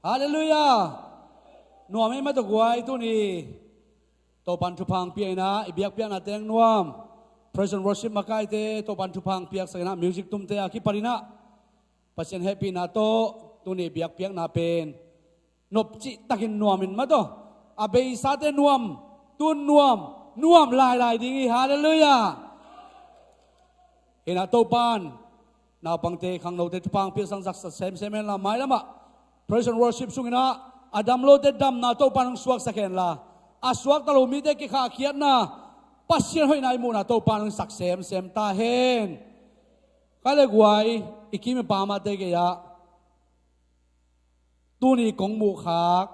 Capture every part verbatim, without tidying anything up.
Halleluiah. Nuam ei mah tawh guai, tuni Topan thupha hong pia in ah, i biakpiakna teng nuam. Praise and worship makaite Topan thupha hong piaksak in ah, music tumte a kipan in ah, Pasian hehpihna tawh tuni biakpiakna pen nopcih takin nuam in mah tawh. A beisate nuam, tun nuam, nuam lailai ding hi. Halleluiah. Hi in ah, Topan naupangte, khangnote thupha hong piaksak semsem hen la, mailam ah praise and worship sung in ah, a dam lote damna Topan hong suaksak hen la, a suakta lo mite kikhahkhiatna, Pasian hoihna i muhna Topan hong sak semsem ta hen. Ka le guai, i kim i pam a te gei ah, tuni kong muhkhak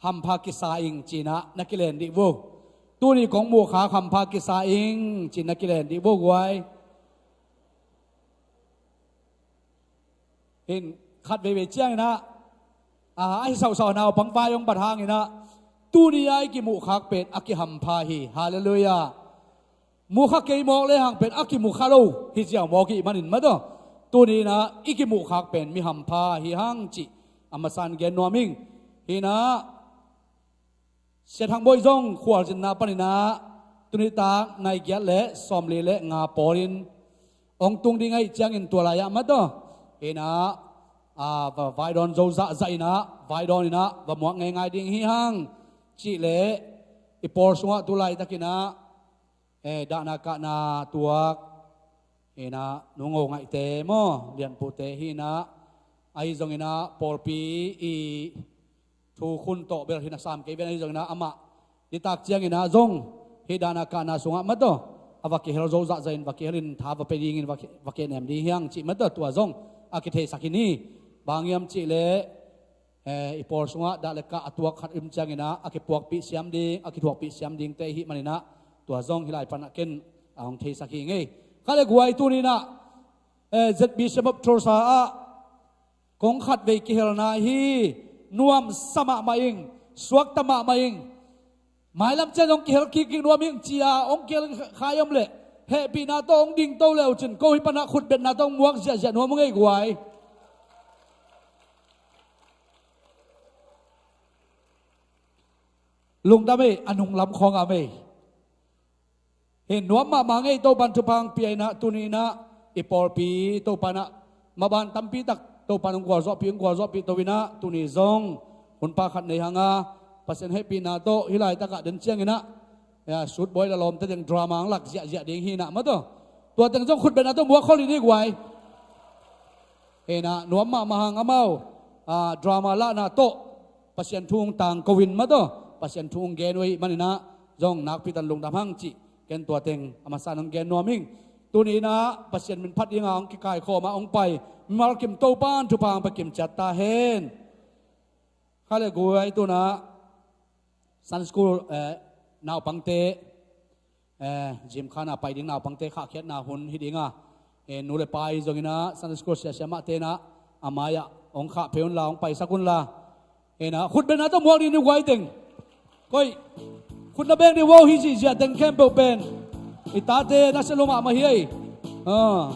hampha kisa ing ci in ah na kilen dih vo. Tuni kong muhkhak hampha kisa ing ci in na kilen dih vo guai. Hi in, khat veivei ciang in ah, a, a hi sauhsauh naupang vai hong bat hang in ah, tuni a i kimuhkhak pen a kihampha hi. Halleluiah. Mukha kei mawk le hang pen a kimukha lo hi ziau mawk i hih manin mah tawh, tuni in ah i kimuhkhak pen mi hampha hi hang cih a masa in gen nuam ing. Hi in ah, Sia Thang Bawi zong khualzinna pan in ah, tuni tak nai giat le sawmli le nga pawl in hong tung ding ahih ciangin tua lai ah mah tawh, hi in ah, a, va vaidawn zo zahzah in ah, vaidawn in ah, va muak ngeingai ding hi hang cih leh, i pawl sungah tu laitak in ah, eh, dahna kahna tuak, hi in ah, Nu Ngo Ngaihte maw, Lianpute hi in ah, ahi zong in ah, pawlpi i thu khun tawh bel hi in ah, sam kei ven, ahi zong in ah, amah nitak ciang in ah zong hih dahna kahna sungah mah tawh, a va kihel zo zahzah in, va kihel in tha va pe ding in, va ki-, va kihnem ding hi hang cih mah tawh, tua zong a kitheisak hi ni. Bang hiam cih leh, eh, i pawl sungah dah le kah a tuak khat um ciang in ah, a kipuakpih siam ding, a kithuakpih siam dingte i hih manin ah, tua zong hih lai pan ah ken a hong theisak hi ing ei. Ka le guai, tuni in ah, eh, Z B C M of Tulsa ah kong khat vei kihelna hi. Nuamsa mahmah ing, suakta mahmah ing. Mailam ciang hong kihel kik nuam ing ci a, hong kihel khai om leh, hehpihna tawh hong dingto le uh cin, ko hih pan ah khutbetna tawh hong muak ziahziah nuam ung ei guai. Lungdam ei, a nunglam khawng a mei. Hi in, nuam mahmah ing ei, Topan thupha hong pia in ah, tuni in ah i pawlpi Topan ah, maban tampi tak Topan hong gualzawhpih, hong gualzawhpih to in ah, tuni zong hun pakhat nei hang a, Pasian hehpihna tawh hih laitak ah den ciang in ah, ya, sut bawi la lawmte teng drama hong lak ziahziah ding hi in ah mah tawh, tua teng zong khutbetna tawh muak khol in ei guai. Hi in ah, nuam mahmah hang amau, ah, drama lahna tawh Pasian thu hong tangko in mah tawh, Pasian thu hong gen uh ahih manin ah zong nakpi tak lungdam hang cih ken tua teng a masa in hong gen nuam ing. Tuni in ah Pasian min phat ding a hong kikaikhawm a hong pai mimal kim Topan thupha hong pia kim ciat ta hen. Ka le guai, tu in ah Sunday school, eh, naupangte, eh, gym khan a pai ding naupangte khahkhiatna hun hi ding a, eh, nu le pa i zong in ah, Sunday school siasia mahte in ah, a mai ah hong khah phei un la, hong paisak un la. Hi in ah, khutbetna tawh muak dih ni guai teng. Koi, khut na beng dih vo, hih zihziah teng khempeuh pen i tate nasia lua mahmah hi ei. Ah.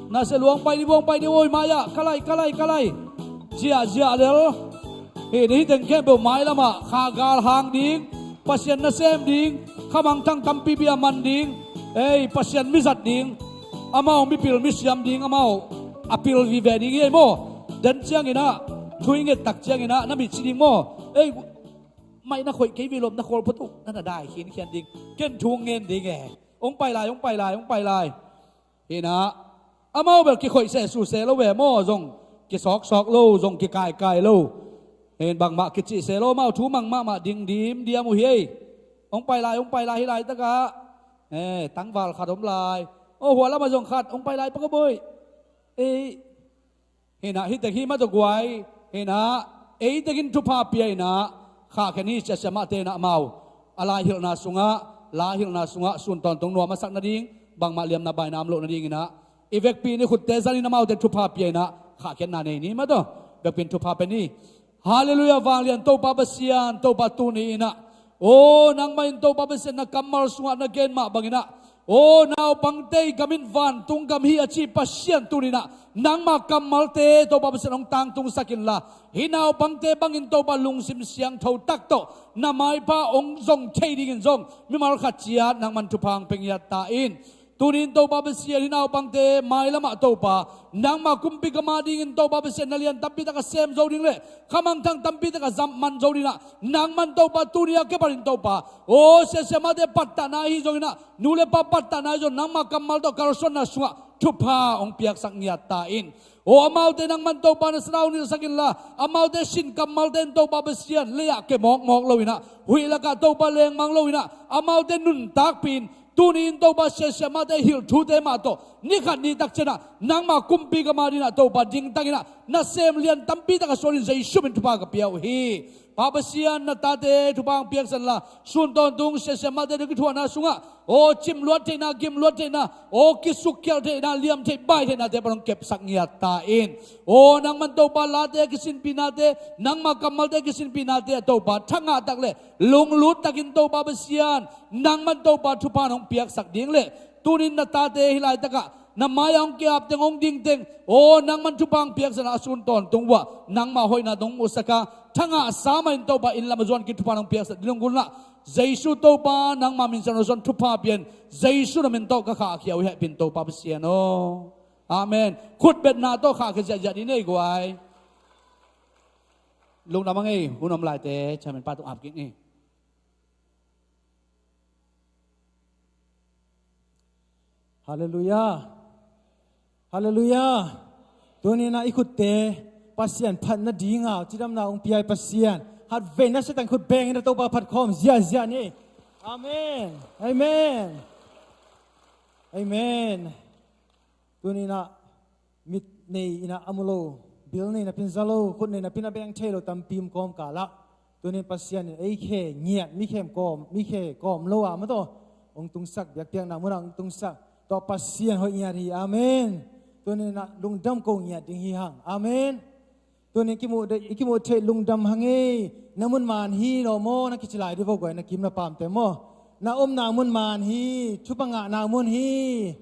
Nasia lua, hong pai ni vo, hong pai ni vo, i mai ah, ka lai, ka lai, ka lai. Ziahziah lel. Hi in ah, hih teng khempeuh mailam ah kha gal hang ding, Pasian nasem ding, kha mangthang tampipi a man ding, ei, Pasian mizat ding, amau mipil misiam ding, amau a pil vive ding hi ei maw. Den ciang in ah, thu i nget tak ciang in ah, na mitsi ding maw. Ei, mai na khoih kei vei lawm, na khawl phutuk, na na dai khinkhian ding. Ken thu ngen ding e. Hong pai lai, hong pai lai, hong pai lai. Hi in ah, amau bel kikhoih seh su se lo ve maw, zong kisawksawk lo, zong kikaikai lo. Hi in, bangmah kicih se lo, amau thu mang mahmah ding dimdiam uh hi ei. Hong pai lai, hong pai lai, hih laitak ah, eh, tangval khat om lai. Oh, hua lam ah zong khat hong pai lai, pakaboih. Ei, hi in ah, hih teng hi mah tawh guai. Hi in ah, ei teng in thupha pia in ah, khahkhen hi, siasia mahte in ah amau a laihilhna sungah, laihilhna sungah sun tawntung nuam a sak nading, bangmah liamna baina om loh nading in ah, i vekpi in i khutte zan in amaute thupha pia in ah, khahkhiatna nei ni mah tawh, vekpi in thupha pia ni. Halleluiah, vanglian Topa Pasian, Topa tuni in ah, aw, nangmah in Topa Pasian na kammal sungah na gen mah bang in ah, Aw naupangte i gam in vantung gam hi a ci Pasian, tuni-in ah nangma kammalte Topa Pasian hong tangtungsak inla, hih naupangte bangin Topa lungsim siangtho tak tawh na maipha hong zong thei dingin zong mimal khat ciat nangman thupha hong pia ngiat ta in. Tuni-in Topa Pasian, hih naupangte mailamah Topa nangma kumpi gam ah dingin Topa Pasian na lian tampi tak a sem zo ding le khamangthang tampi tak a zam man zo ding ah nangman Topa tuni a kipanin Topa, aw siasia mate pattahna ahi zongin ah, nu le pa pattahna ahi zong nangma kammal tawh kalsuanna sungah thupha hong piaksak ngiat ta in. Aw amaute nangman Topa na sanau nilsak inla, amaute sin kammalte in Topa Pasian lei-ah ke mawkmawk loin ah, huih lakah Topa lengmang loin ah, amaute nuntakpih in, tuni-in Topa siasia mate hilh thute mah tawh ni khat ni tak ciangin ah nangma kumpi gam ah dingin ah Topa dingtangin ah nasem lian tampi tak a suanin Jesu min thupha ka pia uh hi. Pa Pasian, na tate thupha hong piaksak inla, sun tawntung siasia mate tawh kithuahna sungah aw cimluat theihna, gimluat theihna, aw kisukkhialh theihna, liamtheih baitheihna te pan hong kepsak ngiat ta in. Aw nangman Topa late kisinpihnate, nangma kammalte kisinpihnate ah Topa thangah tak le lunglut takin Topa Pasian, nangman Topa thupha hong piaksak ding le, tuni-in na tate hih laitakah na mai-ah hong ki-ap teng, hong ding teng, aw nangman thupha hong piaksak inla, a sun tawntung uh ah nangma hoihna tawh hong musak a, thangah sa mah in Topa inn lam a zuan kik thupha hong piaksak ding lunggulh inla, Jesu Topa nangma min siangtho suan thupha pia in, Jesu na min tawh ka khahkhia uh hi, hehpih in Topa Pasian aw. Amen. Khutbetna tawh khahkhia ziahziah ding nei guai. Lungdam a ngei hun om laite chairman pa tung ap kik ni. Halleluiah. Halleluiah. Tuni-in ah i khutte Pasian phat nading a cidamna hong pia i Pasian, khatvei na siatang khut beng in a Topa phat khawm ziahziah ni. Amen. Amen. Amen. Tuni-in ah mit nei in ah a mu lo, bil nei napi in za lo, khut nei napi in a beng thei lo tampi om kawmkal ah, tuni-in Pasian in ei khe ngiat, mi khem kawm, mi khe kawm lo a maw tawh hong tungsak, biakpiakna munah hong tungsak, tua Pasian hoih ngiat hi. Amen. Tuni-in ah lungdam ko ngiat ding hi hang. Amen. Tuni-in kimuh de, i kimuh theih lungdam hang ei, na mun man hi lo maw, na kici lai dih vo guai, na kim na pamte maw. Na omna mun man hi, thupha ngahna mun hi.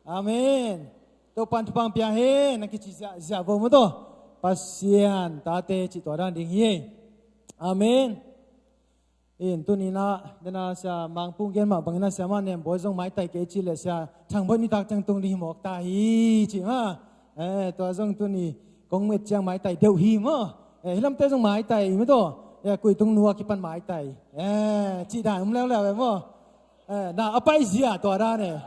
Amen. Topan thupha hong pia hen, na kici ziahziah vo maw tawh. Pasian tate cih tua dan ding hi. Amen. In tuni-in ah, dena Sia Mangpung gen mah bangin ah Sia Mah Nem Bawi zong maitai kei ci le Sia Thang Bawi nitak ciang tung ding hi mawk ta hi ci mah. Eh, tua zong tuni kong met ciang maitai deuh hi maw. Eh, hi lamte zong maitai hi maw tawh. Eh, kuitung nu a kipan maitai. Eh, cih dan um leuleu eh maw. Eh, na a paizia tua dan eh.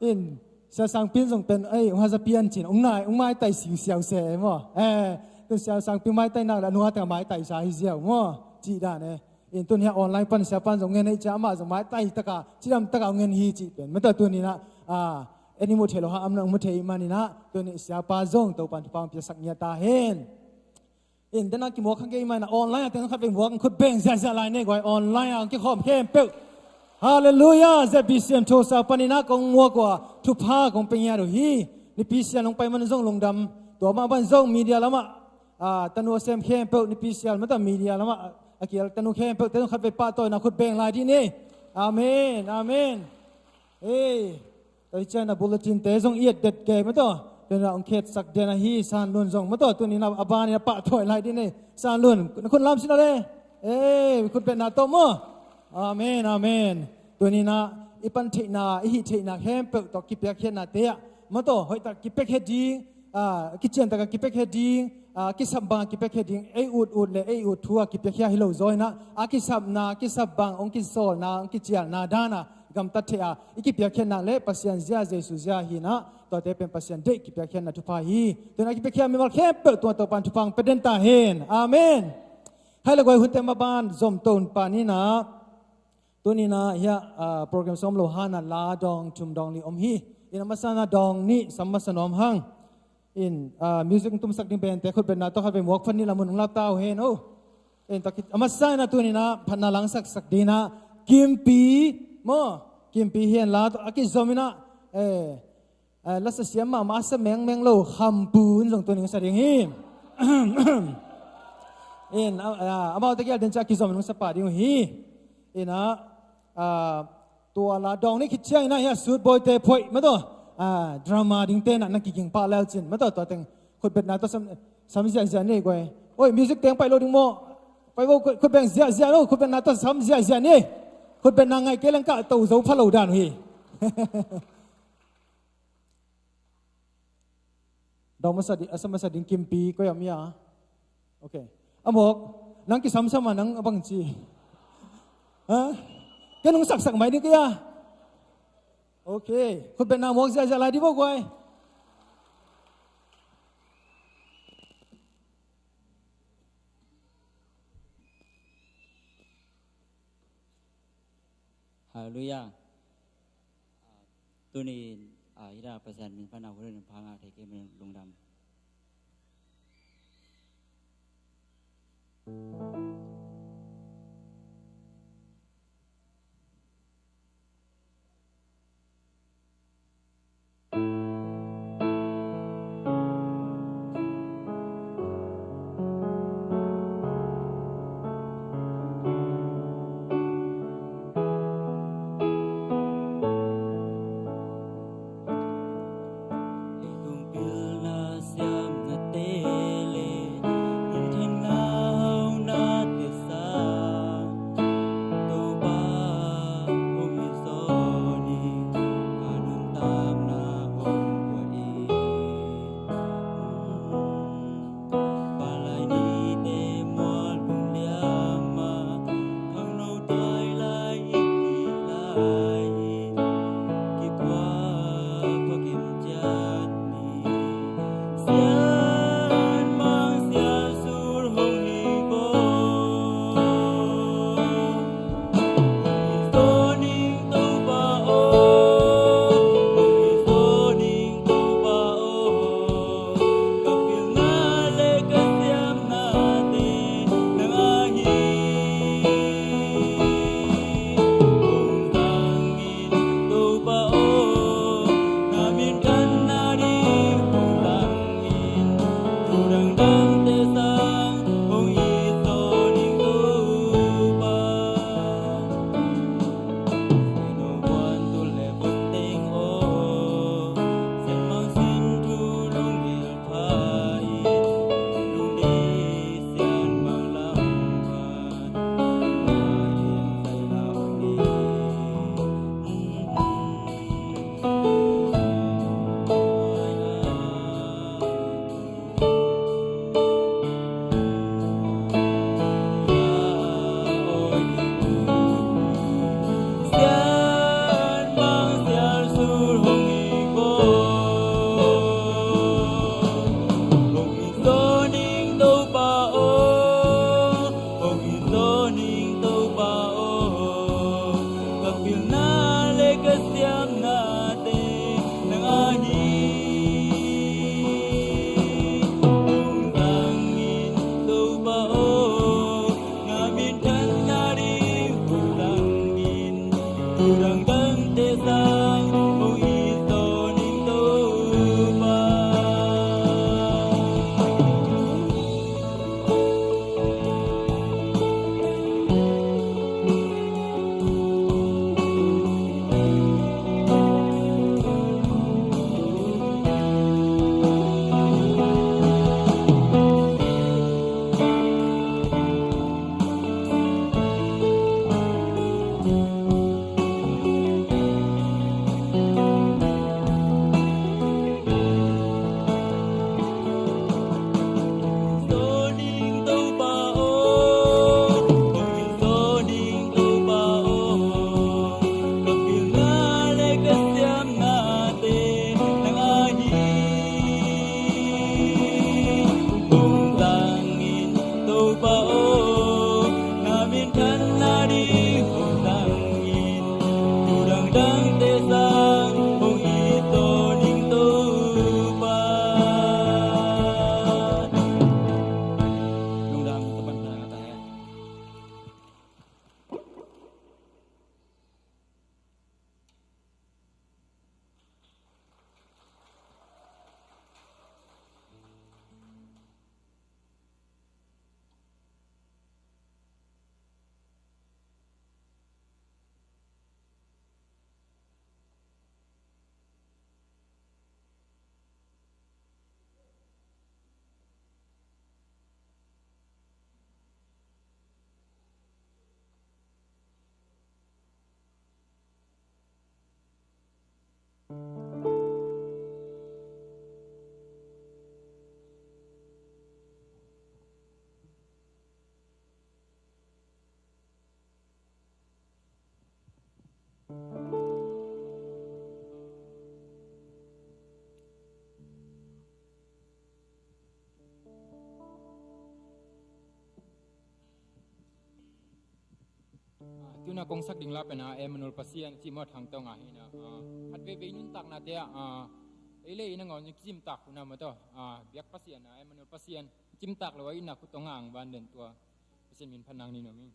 In, Sia Sangpi in zong pen, ei, hong haza pian cin, hong nai, hong maitai siusiau se maw. Eh, tun Sia Sangpi maitai nak le a nunga tengah maitai sa hi ziau maw. Cih dan eh. In tun hia online pan Sia pan zong ngen ei cia amah zong maitai taka, cidam taka hong ngen hi cih pen. Mata tuni-in ah, ah, en i mu thei lo ha, am na hong mu thei manin ah, tuni Sia pa zong Topan thupha hong piasak ngiat ta hen. In, dena kimuak kha kei mah in ah online a teng khatvei muak in khut beng ziahziah lai ne guai, online a kikhawm khempeuh. Halleluiah, Z B C M Tulsa panin ah kong muak uh a, thupha kong pia ngiat uh hi. Nipi sial hong pai man zong lungdam, tua mah ban zong media lamah, ah, tanu a sem khempeuh, nipi sial mata media lamah, a kial tanu khempeuh, te zong khatvei pahtawina khut beng lai dih ni. Amen, amen. Ei. Tua hi ciangin a bulletin te zong i et det kei maw tawh. Tuni-in ah hong khetsak den ahi San Lun zong maw tawh. Tuni-in ah a banin a pahtawina lai dih ni. San Lun, na khut lam sin a le. Ei, khut betna tawh maw. Amen, amen. Tuni-in ah i pan theihna, i hih theihna khempeuh tawh kipiakkhiatnate ah maw tawh, hoihtak kipiakkhiat ding, ah, kiciantak a kipiakkhiat ding, ah, kisap bang a kipiakkhiat ding, ei ut ut le ei ut thu a kipiakkhia hi lo zaw in ah, a kisapna, kisap bang, hong kisawlna, hong kicialna dan a gamtat theih a i kipiakkhiat nak le Pasian zia, Jesu zia hi in ah, tuate pen Pasian deih kipiakkhiatna thupha hi. Tuni-in a kipiakkhia mimal khempeuh tungah Topan thupha hong pia den ta hen. Amen. Hai le guai, hunte mah ban zom to un pan in ah, tuni-in ah hia, ah, program sawm lo han a la dawng thum dawng li om hi. In a masa in ah dawng nih sam masa nuam hang. In, ah, music hong tumsak ding band te khut betna tawh khatvei muak phat ni, la mun hong lap ta uh hen o. In, tua khit a masa in ah tuni-in ah phatna langsaksak ding in ah Kimpi maw, Kimpi hi in la tawh a kizom in ah, eh, eh, la sa siam mahmah, a sa mengmeng lo Khampu in zong tuni-in hong sa ding hi. In, ah, ah, amaute kial den ciang a kizom in hong sa pah ding uh hi. In ah, ah, Tua la dawng ni khit ciangin ah, hia, sut bawite phoih mah tawh, ah, drama dingte na, na kiging pah leucin mah tawh, tua teng khutbetna tawh sam, sam ziahziah ni ei guai. Oi, music teng pai lo ding maw? Pai vo, khut, khutbeng ziahziah lo, khutbetna tawh sam ziahziah ni ei. Khutbetna ngaih kei leng ka to zo pha lo dan uh hi. Dawng masa di, a sam masa ding Kimpi, koi a om hia? Ok. A mawk, nang kisamsam a, nang a bang ci? Ha? Ken hong saksak mai ding kei a. Ok. Khutbetna mawk ziahziah lai di vo guai. Halleluiah. Tuni in, ah, hih dan a Pasian min phatna hun in pha ngah thei kei min lungdam. Leitung pilna siamnate le lungthanna haunate sang Topa hong it zaw ning, ka nuntakna hong guan in. Palai nite mual lunglia mah, khangno tuailai i hih lai in, kiphuak phakim ciat ni. Sian mang sian sur hong hi vo. Hong hi zaw ning Topa aw, hong hi zaw ning Topa aw. Ka pilna le ka siamnate nang ahi. Hong zang in Topa aw, na min kan na ding hong zang in, thu dangdangte sang hong it zaw ning Topa. Sian hong guan tul le vot teng aw, sian mang sian thu lunggel pha in, lungdei sian mang lam pha, ma in zai lau ni. Tuna kong sak ding la pen a Emmanuel Pasian cih maw, thangtawng a hi na, ah, khat veivei nuntaknate ah, ah, ei le ei nangawn i kicimtak hun a maw taw, ah, biak Pasian a Emmanuel Pasian cimtak lo a itna khut tawh ngah ang van den tua Pasian min phat nang ni nuam ing.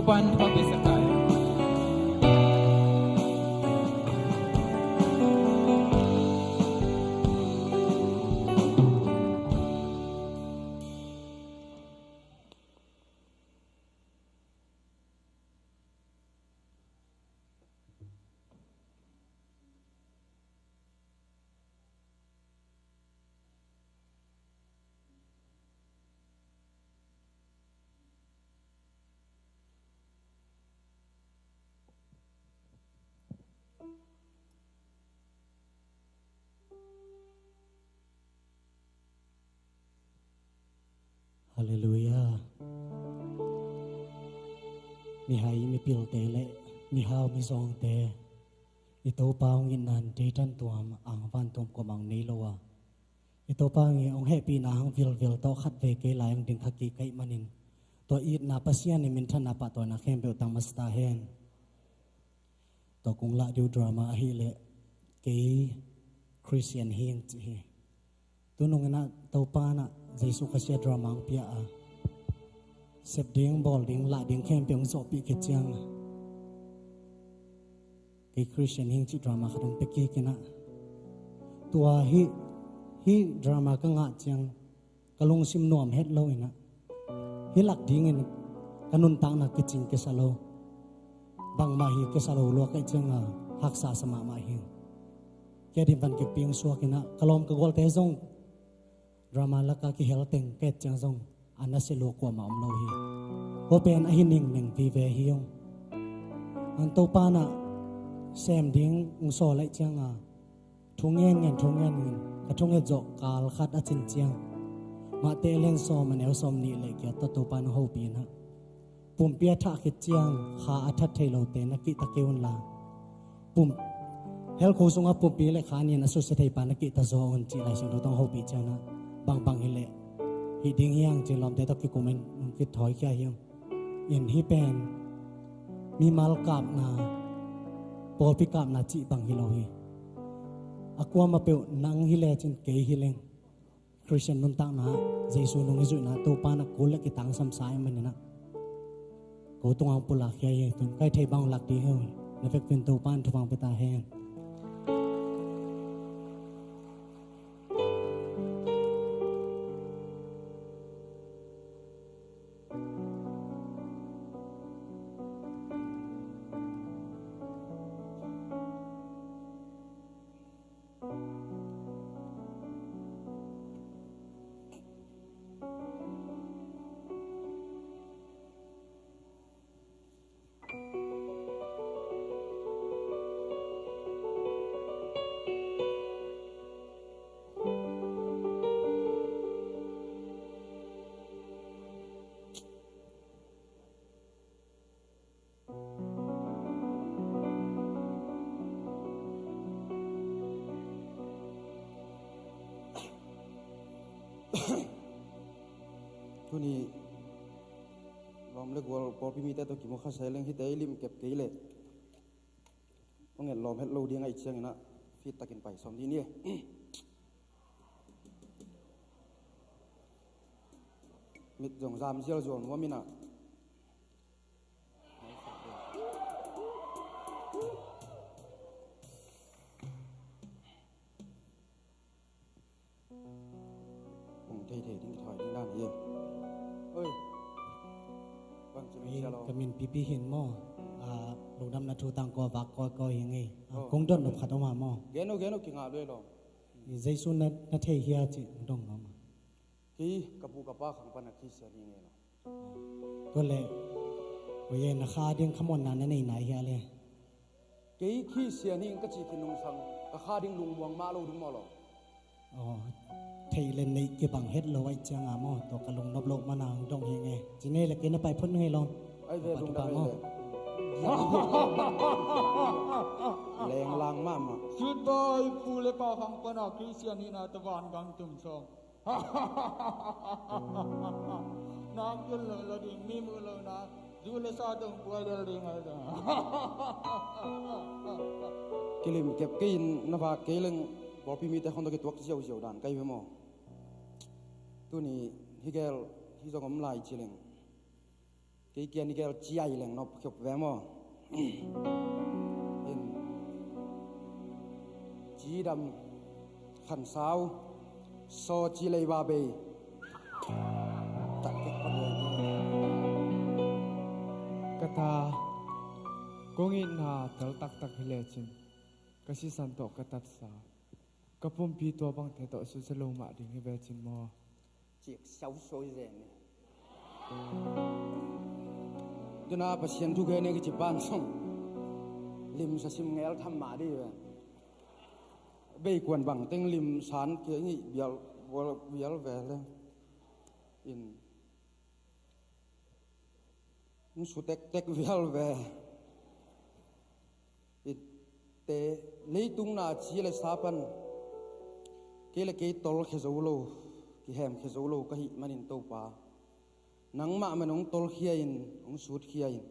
Topa'n thupha piaksak ta hen. Halleluiah. Mihai mipilte le mihau mizawngte, i Topa hong itna in deidan tuam ang, vantung kuamah nei lo a, i Topa hong hehpihna hang vilvel tawh khatvei kei lai hong ding kha kik ka hih manin, Tua itna Pasian in minthanna pahtawina khempeuh tang masa ta hen. Tua kong lah ding uh drama ahih leh Kei Khristian Hing ci hi. Tunung in ah Topa in ah Jesu Khazih a drama hong pia a, sep ding, bawl ding, lah ding khempeuh hong zawhpih khit ciang, Kei Khristian Hing cih drama khat hong pia kik in ah, tua hih, hih drama ka ngah ciang ka lungsim nuam het lo in ah, hih lak dingin ka nuntakna kicing kisa lo. Bangmah hi kisa lo lua ka hih ciang a, haksa sa mahmah hi. Kei a din van kikping suak in ah, ka lawm ka gualte zong drama laka kihel teng ka et ciang zong a nasia lua kuamah om lo hi. Kua pen ahi ningning vive hi ung. An Topa in ah sem ding hong sawl ahih ciang a, thu ngen ngen, thu ngen ngen, ka thunget zawh kal khat a cin ciang, Matthai a lian sawm, a neu sawm nih le giat tawh Topa in hong hopih in ah, pumpi a thah khit ciang kha a that thei lote na kihta kei un la, pum, hell khuk sungah pumpi le kha nih in a susia thei pa na kihta zaw un cih Lai Siangtho tawh hong hopih ciang ah, bangbang hi leh hih ding hi hang ci-in lawmte tawh kikum in hong kithawikhia hi ung. In hih pen mimal kapna, pawlpi kapna cih bang hi lo hi. A kuamah peuh nang hi lecin, kei hi leng, Khristian nuntakna, Jesu nung i zuihna, Topa in ah kul le kitangsam sa ahih manin ah, ko tungah hong pulakkhia hi. Tun ka hih theih bang lak ding hi. Na vekpi in Topa in thupha hong pia ta hen. Tuni lawm le gual pawlpi mite tawh kimu kha sai leng, hihte i lim kep kei leh hong et lawm het lo ding ahih ciangin ah, fit takin pai sawm dih ni. Mit zong zam zialzial nuam in ah. Hong theithei ding, kithawi ding dan hi. Oi. Bang ci, min sia lo. Ka min Pipi hi maw. Ah, lungdamna thu tangko a vak kawikawi hi ing ei. Ah, oh, kong dot nop khat om a maw. Gen o, gen o, kingah lua lo. Jesu na, na thei hia cih dong maw. Kei ka pu ka pa khang pan a Khristian hi ngei lo. Tua leh, koi e, na kha ding khamuanna na nei nai hia le? Kei Khristian hi ing ka cih khin nungsang ka kha ding lungmuang mah lo ding maw lo. Aw, theih le neih kibang het lo ahih ciang a maw, tua ka lungnop loh man a hong dong hi ing e. Ci ni e, le kei na pai phot ning ei lawm. Ai ve, lungdam ei le. Lenglang mahmah. Sweet boy, pu le pa khang pan a Khristian hihna tawh vantung tung sawm. Nak kil lo lo ding, mi mu lo na, zu le sa tung buai lel ding ai da. Kilim kep kei in na vak kei leng, pawlpi mite khawng tawh kituak ziauziau dan ka hi ve maw. Tuni hih gel hih zong om lai ci leng, kei kiang i gel ciai leng nop khop ve maw. In, Cidam Khansau, Saw Ci Leiba Bei. Ka ta, kong itna tel taktak hi lecin, ka sisan tawh ka tatsa, ka pumpi tua bangte tawh susia lo mah ding hi ve cin maw. Cik siausiau hi zen ni. Tuna Pasian thu gen e kici pan song, limsa sim ngel tham mah dih ve. Beikuan bang teng limsan kia ngih bial, bial ve le. In, hong su tektek vial ve. Ite, leitung na ci le sa pan kei le kei tolkhia zo lo, kihemkhia zo lo ka hih manin Topa, Nangmah man hong tolkhia in, hong sutkhia in.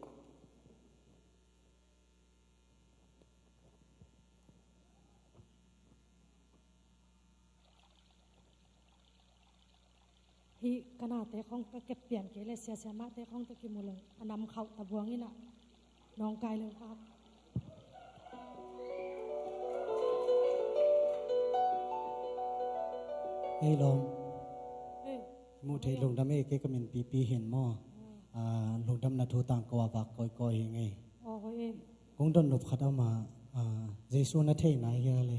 Hih ka nate khong ka kep pian kei le sia siamahte khong tawh kimu lo a nam khauh ta buang in ah nawngkai lo ka. Ei lawm. Ei. Muh theih lungdam ei, kei ka min Pipi hin maw. Ah, lungdamna thu tangko a vak kawikawi hi ngei. Aw, hoi ei. Kong dot nop khat a om a, ah, Jesu na thei nai hia le?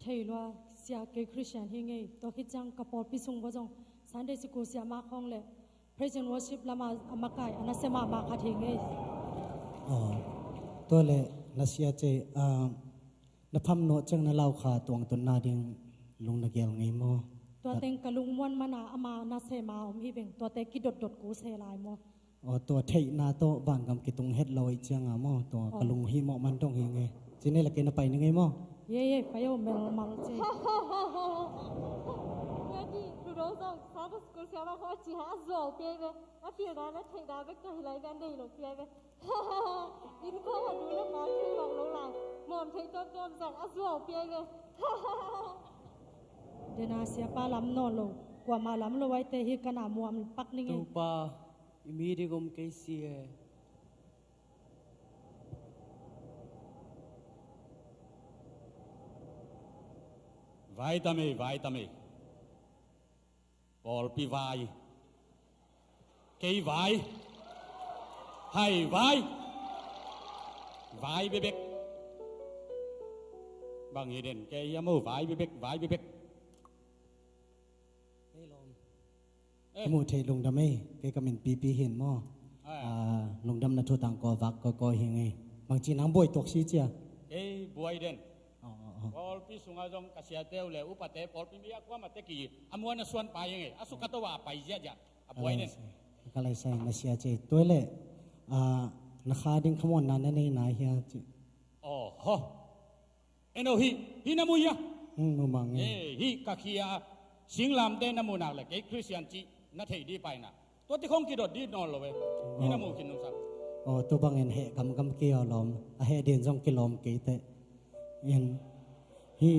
Thei lua, sia, kei Christian hi ngei. Tua khit ciang ka pawlpi sung bawh zong Sunday school siamah khawng le praise and worship lama a makai a nasia mahmah khat hi ngei. Aw, tua le nasia ce, ah, na pham nawh ciang na lau kha tuangtunna ding lung na gel ngei maw? Tua teng ka lungmuan mana ama nasia ma om hi veng, tuate kidotdot ku se lai maw? Aw, tua theihna tawh vangam kitung het lo ih cianga maw? Tua ka lung hih mawh man dong hi nge. Cine la kei na pai ni ngei maw? Ye, ye, pai aw, melmal ce. Ye, di, tu dong zong, Sabbath school siama kho a ci ha, a zuau piai ve. A pilna na theihna vek ka hi lai ve, a nei lo piai ve. Inn kho a du le pa thu bang lo lai. Muam thei tuamtuam zong, a zuau piai ve. Dena siapa lam nawn lo. Kuama lam lo aite hi ka na muam pak ni ngei. Topa, i mi ding om kei si e. Vai tam ei, vai tam ei. Pawlpi vai. Kei vai. Hai vai. Vai bebek. Bang hi den kei hiam o, vai bebek, vai bebek. Ei lawm. Eh. Muh theih lungdam ei, kei ka min Pipi hin maw? Ah. Ah, lungdamna thu tangko vak kawikawi hi ngei. Bangci nang buai tuak si cia? Kei buai den. Aw, aw, aw. Pawlpi sungah zong ka siate uh le upate pawlpi mi a kuamah te ki a muan a suan pai hi ngei. A suk a to a pai ziahziah. A buai den. Ka lai sai, ka lai sai na sia cia. Tua le, ah, na kha ding khamuanna na nei nai hia ci? Aw, ho. Eno hi, hi na mu hia? Hmm, mu mang e. Eh, hi ka khia singlamte na mu nak le kei Christian ci na thei di paina. Tua ti khong kidot di nawn lo e. Hi na mu khin nung sak. Oh, tu bangin heh gamgam kei aw lawm. A heh din zong kilawm kei teh. In hi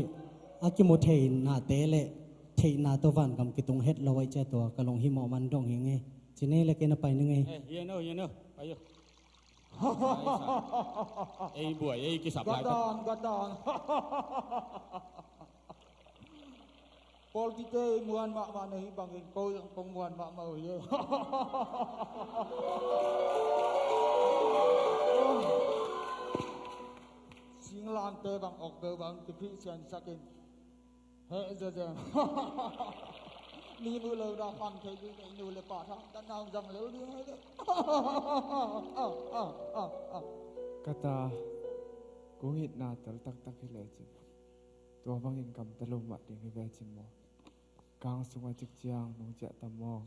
a kimu theihnate le theihna tawh vangam kitung het lo ai cia tua ka lung hi mawh man dong hi ngei. Cine le kei na pai ni ngei. Eh, hi eno, hi eno. Pai aw. Ei buai, ei kisap lai. Gatan, gatan. Pawlpite i muan mahmah na hi bangin ko zong kong muan mahmah uh hi. Singlamte bang awk beu bang kiphih siansakin. Heh zazeng. Mi muh lo dah kham thei ding, nu le pa thang dan nang zang lo ding hei deh. Ka ta, kong itna tel taktak hi lecin tua bangin gamta lo mah ding hi lecin maw? Kang sungah cik ciang nung ciah tam maw?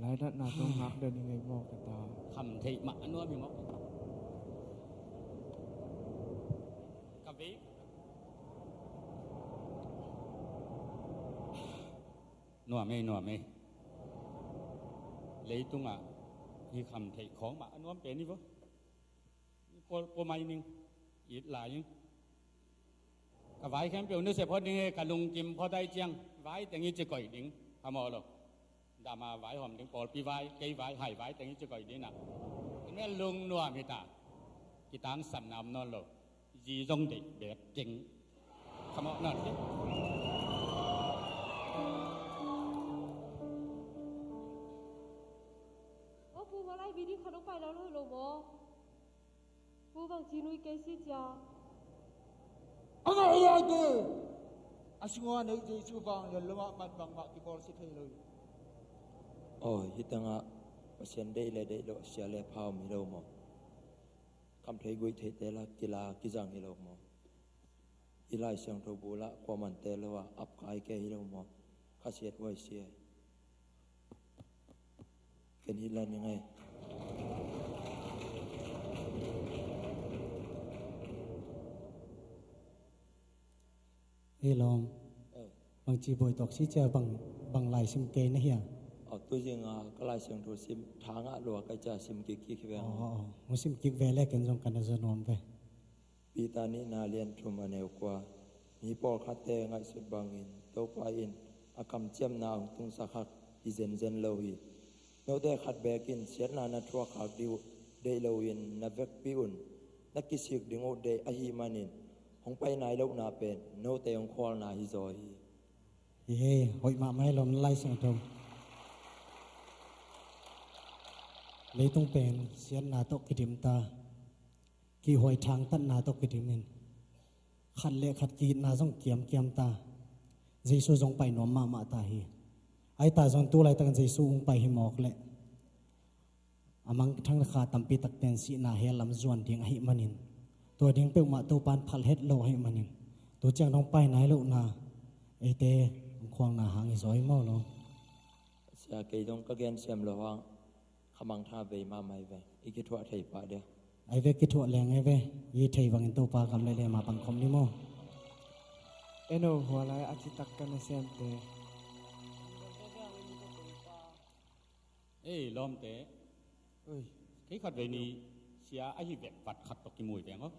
Laidatna tawh ngak den i ngei maw ka ta? Kham theih mah a nuam hi maw? Ka vei. Nuam ei, nuam ei. Leitungah hi kham theih khawng mah a nuam pen hi vaw. Pua, pua mai ning, it lai ing. Ka vai khempeuh na sep phot ding e, ka lungkim phot ai ciang vai teng i ci koih ding. Phamawh lo. Dama vai hawm ding, pawlpi vai, kei vai, hai vai teng i ci koih ding ah. Tua lungnuam hi ta. Kitangsapna om nawn lo. Zi zong deih bek keng. Phamawh nawn keng. Aw pu, hua lai video khat hong pai lo lo maw? Pu, bangci nui kei si cia? A ngaih lai te. A sungah nei Jesu vanglian lo mah man bangmah kibawl si thei lo hi. Aw, hi tangah Pasian deih le deih loh, sia le pha om hi lo maw? Kham thei guih theite la kila kizang hi lo maw? Hi Lai Siangtho bulah kuamante lo ah apkai kei hi lo maw? Khasiat huai sia. Ken hi la ning ei. Ei lawm. Eh. Bangci buai tuak si cia, bang, bang lai sim kei na hia? Aw, tu zinga ka Lai Siangtho sim, tha ngah lua ka hih ciang sim kik kik hi ve. Aw, aw, aw. Hong sim kik ve le ken zong ka na za nuam ve. Peter nihna lian thum a neu kua. Mi pawlkhatte ngaihsut bangin Topa in a kamciamna hong tungsak khak hi zenzen lo hi. Note khat beek in siatna na thuak khak ding uh deih loin na vekpi un. Na kisik ding uh deih ahih manin hong pai nai lohna pen note hong khualna hi zaw hi. Hi hei, hoih mahmah hi lawm, na Lai Siangtho. Leitung pen siatna tawh kidim ta, kihhuai thangtatna tawh kidim in, khat le khat ki-itna zong kiamkiam ta. Jesu zong pai nuam mahmah ta hi. Ahi ta zong tu laitakin Jesu hong pai hi mawk leh a mangthang kha tampi takte in sihna hell lam zuan ding ahih manin, tua ding peuhmah Topa in phal het lo ahih manin, tu ciang dong pai nai lohna eite hong khualna hang hi zaw hi maw lo? Sia, kei dong ka gen siam lo hang, kha mangthang vei mahmah hi ve. I kithuah thei pah dia? Ai ve, kithuah leng ai ve. I thei bangin Topa gam le le ma pang khawm ni maw? Eno, hua lai a citak ka nasemte. Ei, lawmte. Oi. Kei khat vei ni sia ahi vek vat khat tawh kimu hi veng aw.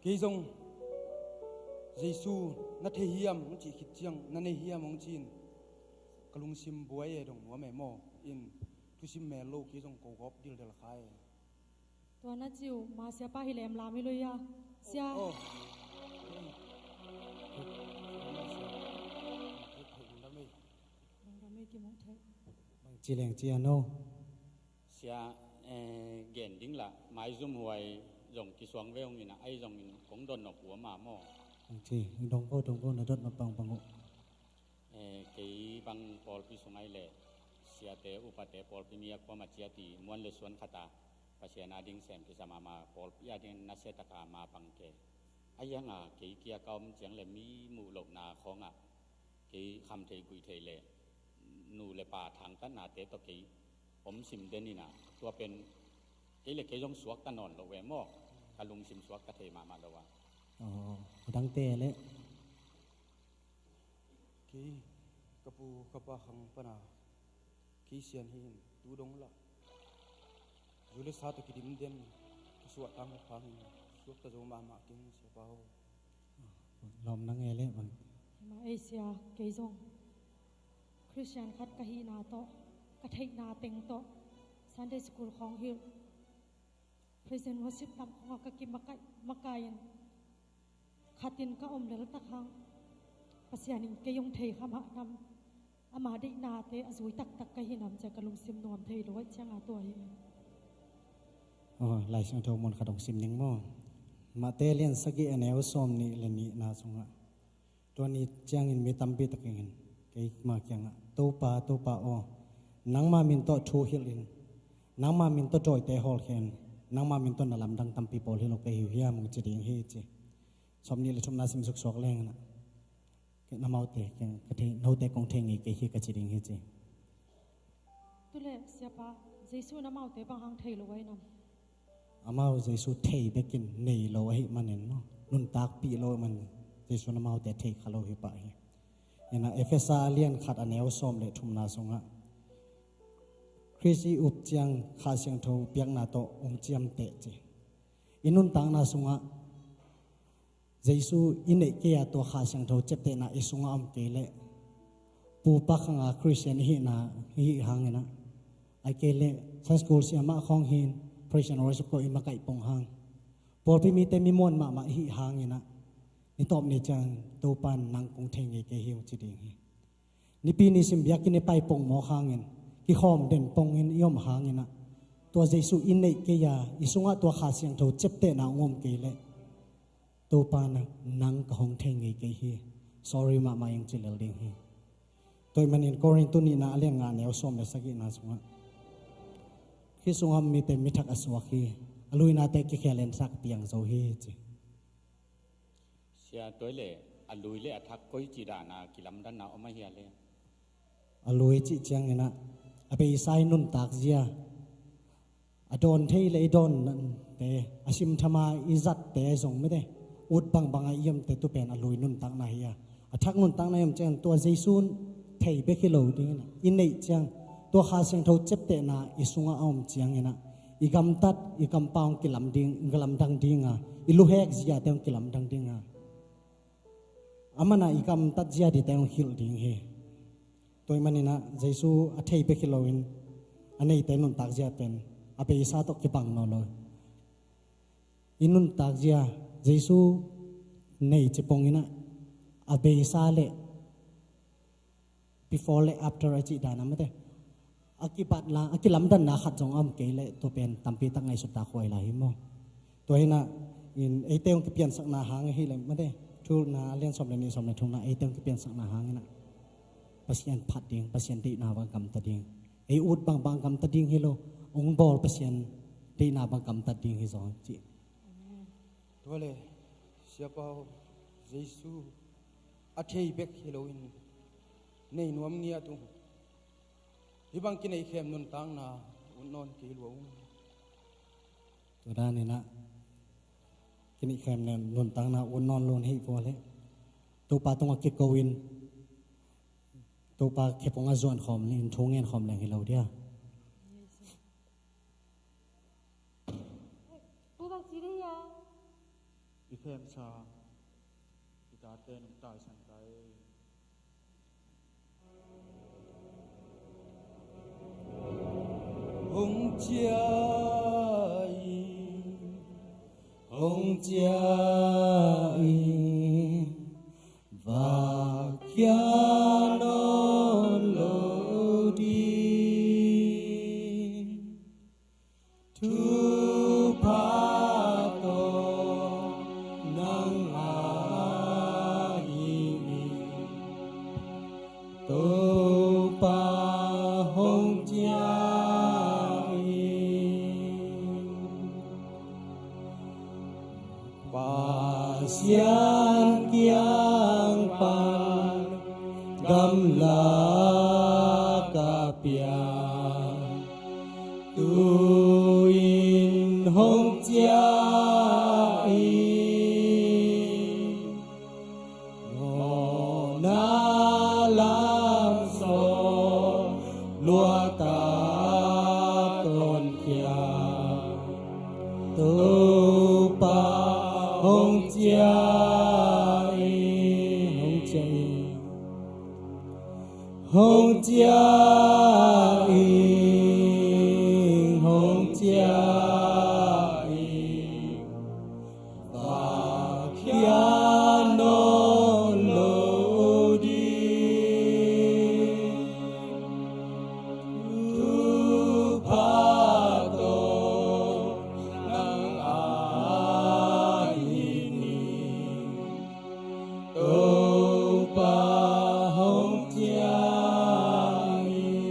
Kei zong Jesu na thei hiam hong cih khit ciang, na nei hiam hong ci-in ka lungsim buai e, dong nuam e maw. In thusim mel lo, kei zong ko gawp dildel kha e. Tua na ci uh ma siapa hi lem lam hi lo ia. Sia. Oh, oh. Lungdam ei. Lungdam ei, kimong thei. Bang ci leng ci a no. Sia, eh, gen ding lah maizum huai zong kisuang ve hong ina, ai zongin kong dot nop uh a ma maw? Bang ci, dong ko, dong ko, na dot nop bang bang uh. Eh, kei bang pawlpi sung ai leh siate, upate, pawlpi mi a kuamah ciat i muan le suan khat a Pasian a ding sem kisa mahmah, pawlpi a ding nasia taka ma pang ke. A hiang a kei kia ka om ciang le mi muh lohna khawngah kei kham thei guih thei le nu le pa thangtatnate tawh kei om sim den ina, tua pen kei le kei zong suakta nawn lo ve maw? Ka lungsim suakta thei mahmah lo a. Aw, a dangte le. Kei ka pu ka pa khang pana Khristian hi in tu dong lah zu le sa tawh kidim den ka suah tang ka phang in suakta zo mahmah keng siapa ho. Lawm nang e le bang. Hima ei sia, kei zong Khristian khat ka hihna tawh, ka theihna teng tawh Sunday school khawng hilh, praise and worship lam khawngah ka kimakai, makai in khatin ka om lel tak hang Pasian in kei hong thei kha mah nam, ama deihnate a zui taktak ka hi nam cia ka lungsim nuam thei lo aih cianga tua hi. Aw, Lai Siangtho mun khat hong sim ning maw? Mate lian sagih a neu sawm nih le nihna sungah, tua ni ciangin mi tampi takin kei ma kiangah, Topa, Topa aw, nangma min tawh thu hilh in, nangma min tawh dawite hawlkhia in, nangma min tawh na lamdang tampi pawl hi lo ka hi uh hiam hong ci ding hi ci. Sawm nih le thumna sim suksuak leng inah, kei na amaute kiang ka thei, note kong thei ngei kei hi ka ci ding hi ci. Tule siapa, Jesu in amaute bang hang thei lo ahi nam? Amau Jesu thei bekin nei lo ahih manin maw, nuntakpih lo ahih manin Jesu in amaute thei kha lo hi pah hi. Inah Efesa a lian khat a neu sawm le thumna sungah, Khrist i up ciang Kha Siangtho piakna tawh hong ciamteh ci. I nuntakna sungah Jesu i neih kei a tua Kha Siangtho ciaptehna i sungah om kei leh, pupa khanga Khristian i hihna i hih hanginah, ai kei leh Sunday school siamah khawng hin praise and worship ko i makaih pong hang, pawlpi mite mi muan mahmah i hih hanginah, ni tawp ni ciang Topa in nang kong thei ngei kei hi hong ci ding hi. Nipi nisim biakinn i pai pongmawk hangin, kikhawm den pongin i om hanginah, tua Jesu i neih kei a, i sungah tua Kha Siangtho ciaptehna hong om kei leh, Topa nang, nang ka hong thei ngei kei hi. Sorry mahmah ing ci lel ding hi. Tua ahih manin Korintu nihna a lian nga neu sawm le sagihna sungah, Khrist sungah mite mi thak a suak hi. A luinate kikhel in thak piang zo hi ci. Sia, tua le a lui le a thak koi ci dana kilamdanna om ahi a le? A lui cih cianginah a beisa i nuntak zia, a dawn thei le i dawnte, a simthama i zatte zong mite, ut bangbanga i omte tu pen a lui nuntakna hi a. A thak nuntakna i om ciangin tua Jesu thei bek hi lo dingin ah, i neih ciang, tua Kha Siangtho ciaptehna i sungah a om ciangin ah, i gamtat, i kampau hong kilam ding, hong kilamdang ding a, i luhek ziate hong kilamdang ding a, a man ah i gamtat zia dingte hong hilh ding hi. Tua ahih manin ah Jesu a thei bek hi loin a neite nuntak zia pen a beisa tawh kibang nawn lo. I nuntak zia Jesu nei ci pongin ah a beisa le before le after a cih dan a mate, a kibatna, a kilamdanna khat zong a om kei leh tua pen tampi tak ngaihsut tak huai lai hi maw. Tua hi nah, in eite hong kipiansakna hang ahih leh mate, Thuhilhna a lian sawm le nih, sawm le thumna, eite hong kipiansakna hangin ah Pasian phat ding, Pasian deihna bang gamta ding, ei ut bangbang gamta ding hi lo, hong bawl Pasian deihna bang gamtat ding hi zaw cih. Tua le, Siapa aw, Jesu a thei bek hi loin nei nuam ngiat ung. Hih bang kineihkhem nuntakna ut nawn kei lua ung. Tua danin ah kineihkhem nuntakna ut nawn lo na hih vua leh Topa tungah kiko in, Topa khe pongah zuan khawm in thu ngen khawm leng hi lo dia. I khemsa, i tate nong taisan ta e. Hong ciah in, hong ciah in, vak khia nawn lo ding. Thupha tawh nang a hi in, Topa hong ciah in. Pasian kiang pan gamlak a piang, tu-in hong ciah in. Mawhna lam sawm luat a tonkhia, Topa hong ciah in, hong ciah in. Hong ciah in, hong ciah in, vak khia nawn lo ding. Thupha tawh nang a hi in, Topa hong ciah in.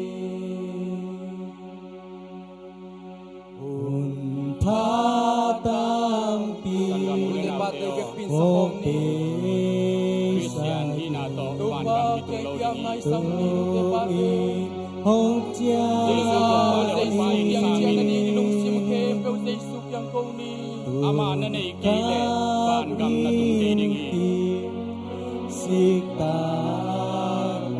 Hun pha tampi hong pesa, Khristian hihna tawh vantung i tung lo ding hi. Hong ciah in, Jesu Topa le Hong Pa in sang in. Amah na neih kei leh vangam na tung kei ding hi.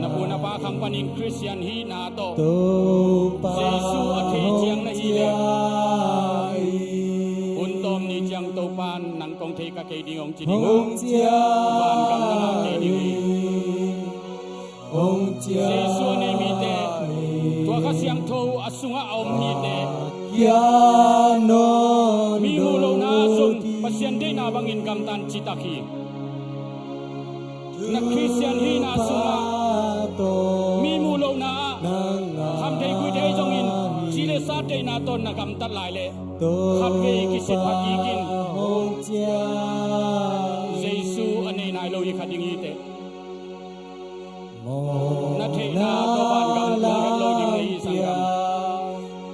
Na pu na pa khang panin Khristian hihna tawh Jesu a thei ciang na hih leh, hun tawm ni ciang Topa in nang kong thei ka kei ding hong ci ding a, vangam na ngah kei ding hi. Jesu a nei mite, tua Kha Siangtho a sungah a om mite, mi muh lohna ah zong Pasian deihna bangin gamta in citak hi. Na Khristian hihna sungah mi muh lohna ah khamthei guihthei zongin ci le sa deihna tawh na gamtat lai leh, khatvei kisit pha kik in. Jesu a nei nai lo hi kha ding hi teh. Na theihna tawh vangam tung het lo ding na hi sanggam.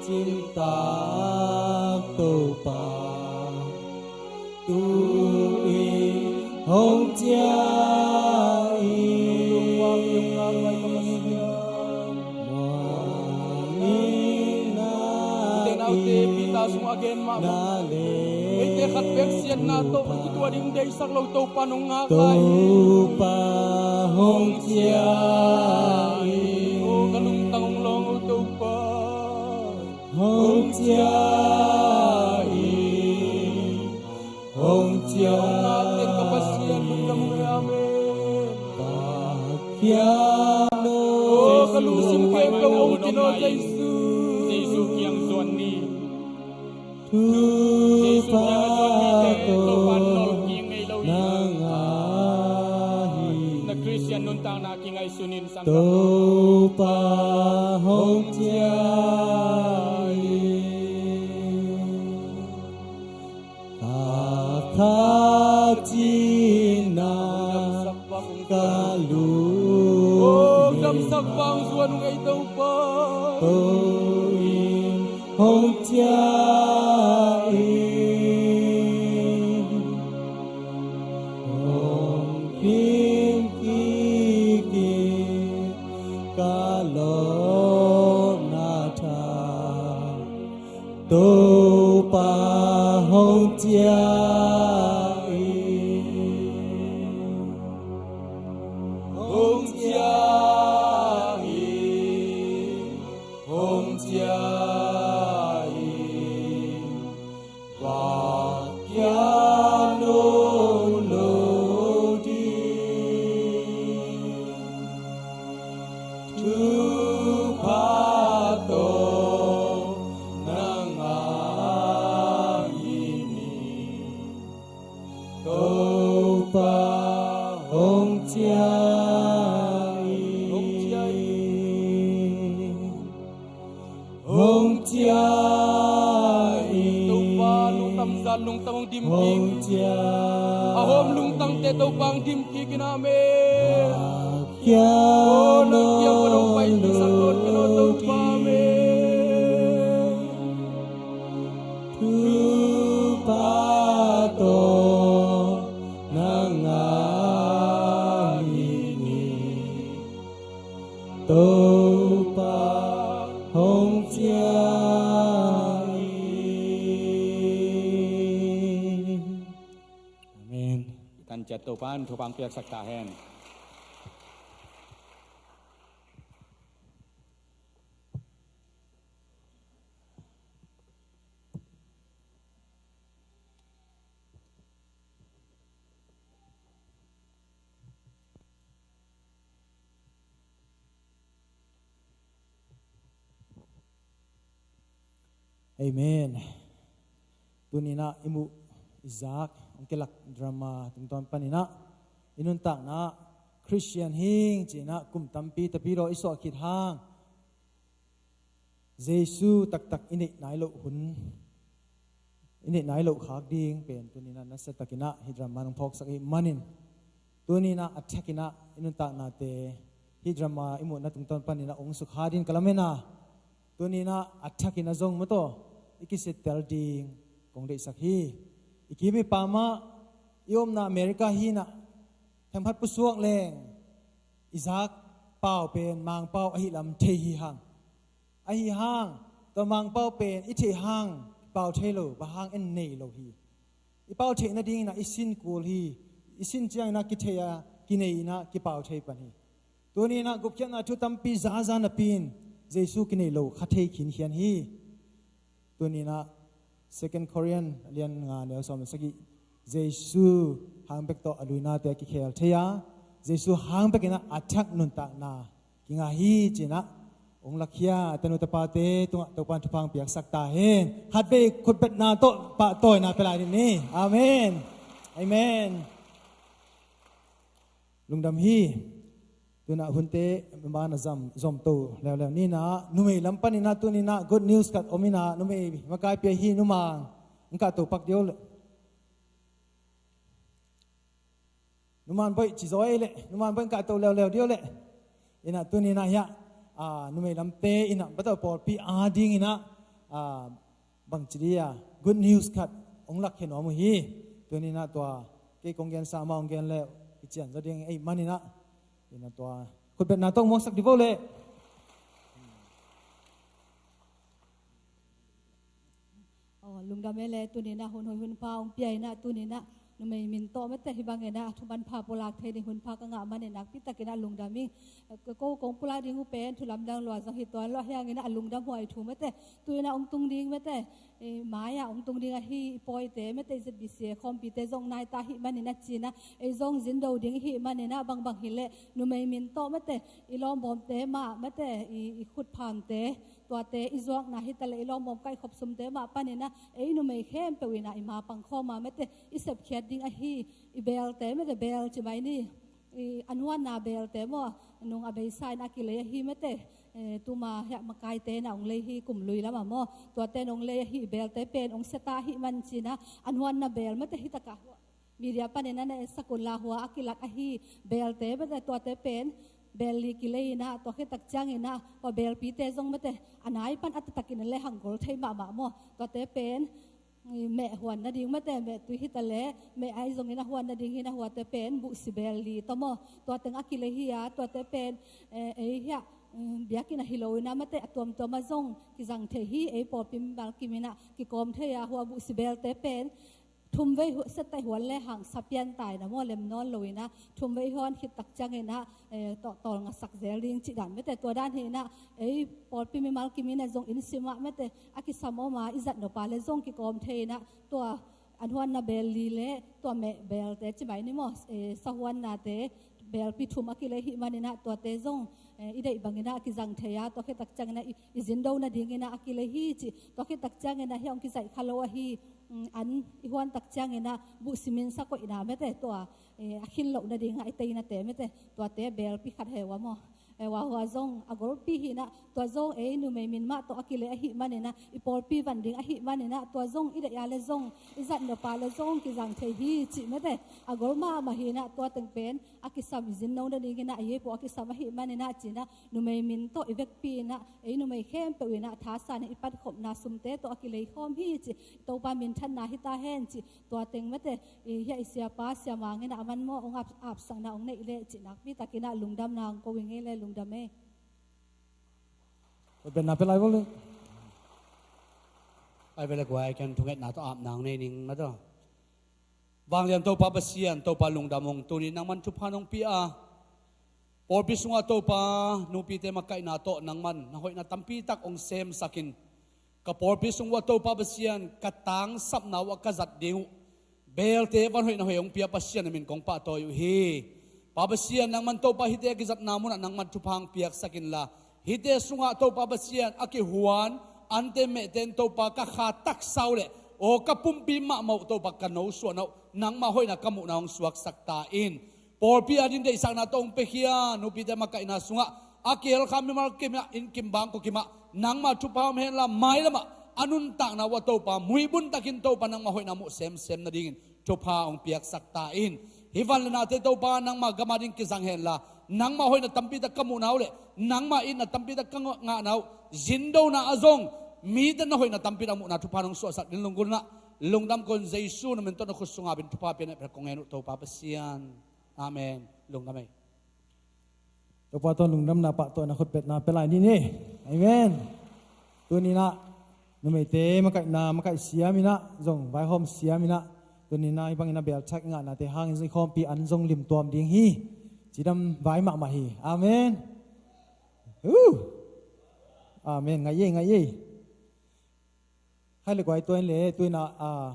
Cimtak Topa tu-in hong ciah in. Ute naute, Peter sungah a gen mah bang, eite khat bek siatna tawh kituah ding deihsak lo Topa in hong ngak lai hi. Topa hong ciah in. Lungsim khempeuh hong kino Jesu. Jesu kiang zuan ni. Jesu kiang a zuan mite Topa nolh kik ngei lo hi. Na Khristian nuntakna kingaihsun in sangkah. Topa hong ciah in. Ka khat cina ka lungdam sak bang zuan uh ei Topa. To in hong ciah in. Hong kim kik in ka lawhna tha. Topa hong ciah in, hong ciah in, hong ciah in, va kia nawn lo ding. Thupha tawh na ngah hi ni. Topa hong ciah in, hong ciah in, hong ciah in. Topa lungdam zat lungdam hong dim kik. Hong ciah. A hawm lungtangte Topa hong dim kik in, amen. Kia, oh, nang kiang pan hong pai kik sak nawn ken aw Topa, amen. Thupha tawh na ngah hi ni. Topa hong ciah in. Amen. I tan ciat Topa'n thupha hong piaksak ta hen. Amen. Tuni-in ah i muh i zak hong kilak drama tungtawn panin ah i nuntakna ah Khristian hing ci-in ah kum tampi tapi lo i suah khit hang Jesu taktak i neih nai loh hun, i neih nai loh khak ding pen tuni-in ah nasia takin ah hih drama in hong phawksak ahih manin, tuni-in ah a thakin ah i nuntaknate hih drama i muhna tungtawn panin ah hong sukha dingin ka lamen a, tuni-in ah a thakin ah zong mawtaw i kisittel ding kong deihsak hi. I kim i pam ah i omna America hi-in ah themkhat pusuak leng i zak pau pen Mangpau ahih lam thei hi hang. Ahi hang, tua Mangpau pen i theih hang pau thei lo, bang hang en nei lo hi. I pau theih nadingin ah i sin kul hi. I sin ciangin ah kithei a, kinei in ah kipau thei pan hi. Tuni-in ah gupkhiatna thu tampi zaza napi-in Jesu kinei lo kha thei khinkhian hi. Tuni-in ah Second Corinthians a lian nga neu sawm le sagih, Jesu hang bek tawh a luinate a kikhel thei a, Jesu hang bekin ah a thak nuntakna kingah hi ci-in ah hong lakhia a tanu tapate tungah Topa'n thupha hong piaksak ta hen. Khatvei khutbetna tawh pahtawina pia lai ni. Amen. Amen. Lungdam hi. Tu-in ah hunte man a zam, zom to leuleu ni-in ah, numei lam panin ah tuni-in ah good news khat om in ah, numei makaipi ahi Nu Mang hong kahto pak dih o leh. Nu Man Boih ci zaw ei leh, Nu Man Boih hong kahto leuleu dih o leh. In ah tuni-in ah hiah, ah, numei lamte in ah, bang tawh pawlpi adingin ah, ah, bangci dih a good news khat hong lakkhia nuam uh hi. Tuni-in ah tua kei kong gensa amah hong gen leh i cian zaw ding ahih manin ah, in ah tua khutbetna tawh hong muaksak dih vo leh. Aw, lungdam ei leh, tuni-in ah hun hoih hun pha hong pia in ah, tuni-in ah Numei min tawh mate, hih bangin ah thuman pha pulak thei ding hun pha ka ngah manin nakpi takin ah lungdam ing. Ko kong pulak ding uh pen thu lamdang lua zong hi tuan lo, ahi hangin ah a lungdam huai thu mate, tu-in ah hong tung ding mate, i mai-ah hong tung ding ahi i pawite mate, i Z B C A khawmpite zong nai ta ahih manin ah ci-in ah, ei zong zin do ding ahih manin ah, bangbang hileh numei min tawh mate, i lawmbawmte mah mate, i, i khutphamte, tuate i zuakna hi taleh i lawmbawm kaihkhop sumte mah panin ah, ei numei khempeuh in ah i ma pang khawm a mate, i sepkhiat ding ahi i beelte mate, beel ci mai ni, i an huanna beelte maw, nung a beisa in a kilei ahi mate, eh, tuma hiah makaite in ah hong lei hi, kum lui lamah maw, tuate in hong lei ahi i beelte pen hong sia ta ahih man ci-in ah, an huanna beel mate, hi takah media panin ah na etsak un la, hua a kilak ahi beelte mate, tuate pen beel li kilei in ah, tua khit tak ciangin ah tua beelpite zong mate, a nai pan a taktakin a le hang gol thei mahmah maw, tuate pen i meh huan nading mate, meh tui hi taleh meh ai zongin a huan nading hi-in ah, huate pen buhsi beel li tawh maw, tua teng a kilei hi a, tuate pen, eh, ei hiah, mm, biakinn ahi lo-in ah mate, a tuamtuam ah zong kizang thei hi. Ei pawlpi mimal kimin ah kikawm thei a, hua buhsi beelte pen thumvei hu-, sia ta huan le hang sa pian ta in ah maw, lem nawn lo-in ah, thumvei huan khit tak ciangin ah, eh, tawh tawlngasak zel ding cih dan mate, tua dan hi-in ah, ei pawlpi mimal kimin ah zong inn sim ah mate, a kisam om a, i zat nop a le zong kikawm thei-in ah, tua an huanna beel li le tua meh beelte ci mai ni maw, eh, sa huannate, beelpi thum a kilei ahih manin ah, tuate zong, eh, i deih bangin ah kizang thei a, tua khit tak ciangin ah i, i zin do nadingin ah a kilei hi ci, tua khit tak ciangin ah hiah hong kizaih kha lo ahi, mm, an i huan tak ciangin ah buhsi minsa koihna mate, tua, eh, a khin loh nading ah i teinate mate, tuate beelpi khat hi a maw, eh, hua hua zong a golpi hi-in ah, tua zong ei numei min mah tawh a kilei ahih manin ah, i pawlpi van ding ahih manin ah, tua zong i deih a le zong, i zat nop a le zong kizang thei hi cih mate, a gol mahmah hi-in ah, tua teng pen a kisam i zin no nadingin ah, a yei pawh a kisam ahih manin ah ci-in ah, numei min tawh i vekpi-in ah, ei numei khempeuh in ah thasan i patkhopna sumte tawh a kilei khawm hi cih, Topa minthanna hi ta hen cih, tua teng mate, i hiah i siapa Sia Mang in ah a man maw, hong ap, apsakna hong neih leh cih nakpi takin ah lungdamna hong ko ing ei le, lungdam ei. Khutbetna pia lai bawk le. Ai ve le guai, ken thungetna tawh apna hong nei ning mate. Vanglian Topa Pasian, Topa lungdam ung, tuni nangman thupha nong pia a, pawlpi sungah Topa, nupite makaihna tawh nangman na hoihna tampi tak hong semsak in, ka pawlpi sung uh ah Topa Pasian, ka tangsapna uh ah ka zat ding uh beelte van hoih na hoih hong pia Pasian na min kong pahtawi uh hi. Pa Pasian, nangman Topa hihte a kizatna munah nangman thupha hong piaksak inla, hihte sungah Topa Pasian, a kihuan ante mehte in Topa ka kha taksa uh leh, aw ka pumpi mahmah uh Topa ka nosuahna uh nangmah hoihna ka muhna hong suaksak ta in. Pawlpi ading deihsakna tawh hong piakhia nupite makaihna sungah a kihel kha mimal kimah, inn kim bangkua kimah nangmah thupha om henla, mailamah a nuntakna uh ah Topa muibun takin Topa nangmah hoihna muh semsem nadingin thupha hong piaksak ta in. Hih van le nate Topa nangmah gam ading kizang henla, nangmah hoihna tampi tak ka muhna uh leh nangmah itna tampi tak ka ngahna uh, zindona ah zong mite na hoihna tampi tak muhna thupha nong suahsak ding lunggulhna lungdam ko in, Jesu na min tawh na khut sungah bin thupha pian ah pia kong ngen uh Topa Pasian. Amen. Lungdam ei. Topa tawh lungdamna pahtawina khutbetna pia lai ni ni. Amen. Tuni-in ah numeite makaihna, makaih siam in ah, zong vaihawm siam in ah, tuni-in ah hih bangin a belthak i ngahnate hangin zong i khawmpi an zong limtuam ding hi. Cidam vai mahmah hi. Amen. Uh. Amen. Ngai ei, ngai ei. Hai le guai, tua in le, tu-in ah, ah,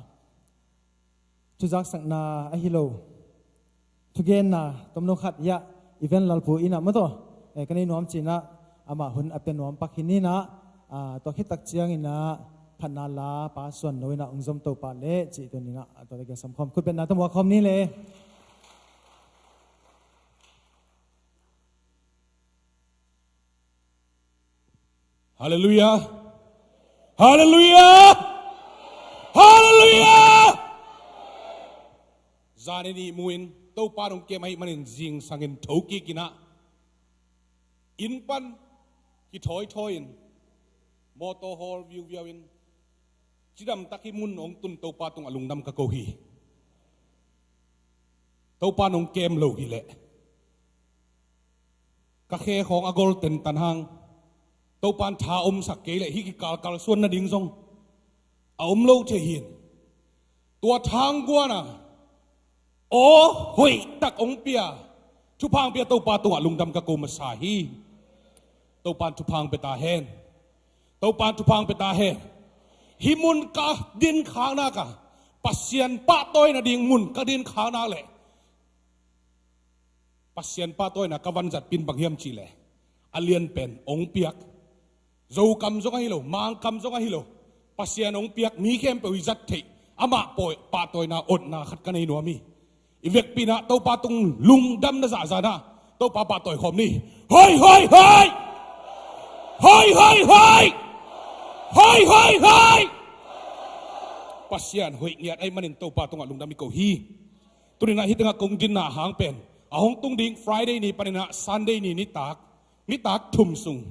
thuzaksakna ahi lo, thugenna tomno khat hiah, Evan Lalpu in ah maw taw, eh, ka nei nuam ci-in ah, amah hun a pia nuam pak hi ni-in ah, ah, tua khit tak ciangin ah, phatna la Pa Suan No in ah hong zom to pah leh cih tuni-in ah, tua leh ka sam khawm, khutbetna tawh muak khawm ni le. Halleluiah. Halleluiah. Halleluiah. Zan in ihmu in Topa nong kem ahih manin zingsangin thokik in ah, inn pan kithawithawi in, mawtaw hawl viuviau in, cidamtak hih mun hong tun Topa tungah lungdam ka ko hi. Topa nong kem lo hileh ka khe khawng a gol tentan hang, Topa in tha omsak kei leh hih kikalkal suan nading zong a om lo thei hi. Tua thang guan a Aw hoihtak hong pia, thupha hong pia Topa tungah lungdam ka ko masa hi. Topa in thupha hong pia ta hen. Topa in thupha hong pia ta hen. Hih mun ka dinkhakna ka, Pasian pahtawi nading mun ka dinkhakna leh Pasian pahtawina ka vanzatpi in bang hiam cihleh, a lianpen hong piak, Zokam zong ahi lo, Mangkam zong ahi lo, Pasian hong piak mi khempeuh i zat theih, amah pawi pahtawina otna khat ka nei nuam hi. I vekpi in ah Topa tung lungdam na zahzah in ah Topa pahtawi khawm ni. Hoi, hoi, hoi! Hoi, hoi, hoi! Hoi, hoi, hoi! Pasian hoih ngiat ahih manin Topa tungah lungdam i ko hi. Tuni in ah hih tengah kong dinna hang pen a hong tung ding Friday ni panin ah Sunday ni nitak, nitak thum sung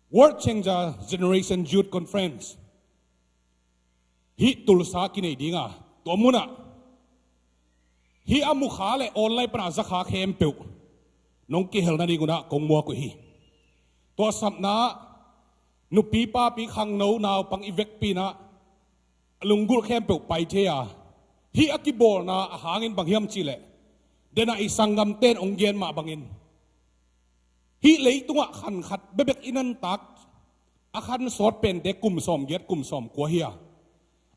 World Changer Generation Youth Conference hih Tulsa kinei ding a, tua munah hih a mukha le online pana zakha khempeuh nong kihel nading un ah kong muak uh hi. Tua sapna nupi papi khangno naupang i vekpi in ah a lunggulh khempeuh pai thei a, hih a kibawlna a hangin bang hiam cihleh, den ah i sanggamten hong gen mah bangin hih leitungah khan khat bekbek i nantak, a khan sawt pente kum sawmgiat kum sawmkua hi a,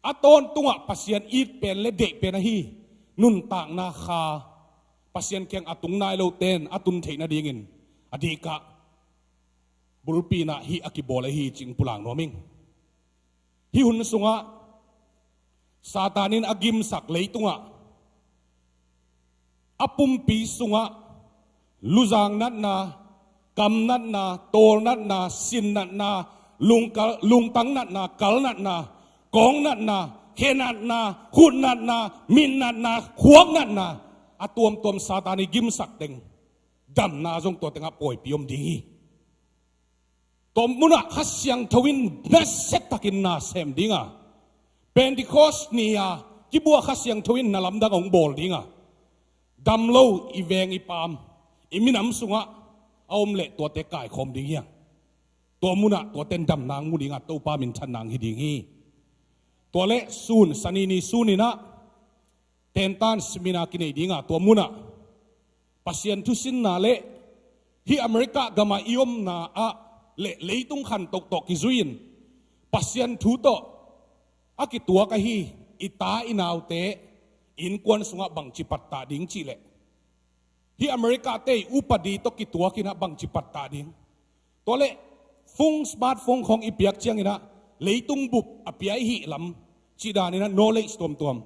a tawntungah Pasian it pen le deih pen ahi nuntakna kha Pasian kiang a tung nai loten a tun theih nadingin a dikah bulpi in ah hih a kibawl ahi cih pulak nuam ing. Hih hun sungah Satan in a gimsak leitungah a pumpi sungah luzang natna, kam natna, tawl natna, sin natna, lungkal, lungtang natna, kal natna, kawng natna, khe natna, khut natna, min natna, khuak natna, a tuamtuam Satan i gimsak teng damna zong tua tengah pawipi om ding hi. Tua munah Kha Siangtho in nasia takin na sem ding a, Pentecost ni a kibuak Kha Siangtho in na lamdang hong bawl ding a, dam lo i veng i paam i minam sungah a om leh tuate kaikhawm ding hi a, tua munah tuate in damna hong mu ding a, Topa minthanna hong hi ding hi. Tua leh sun, Sani ni sun in ah tentan seminar kinei ding a, tua munah Pasian thusinna le hih America gamah i omna ah le leitung khantoh tawh kizui-in Pasian thu tawh a kituak ahi i ta i naute innkuan sungah bangci pattah ding cihleh, hih America te i upadi tawh kituakin ah bangci pattah ding. Tua leh phone, smartphone khawng i piak ciangin ah leitung bup a pia i hih lam cih danin ah knowledge tuamtuam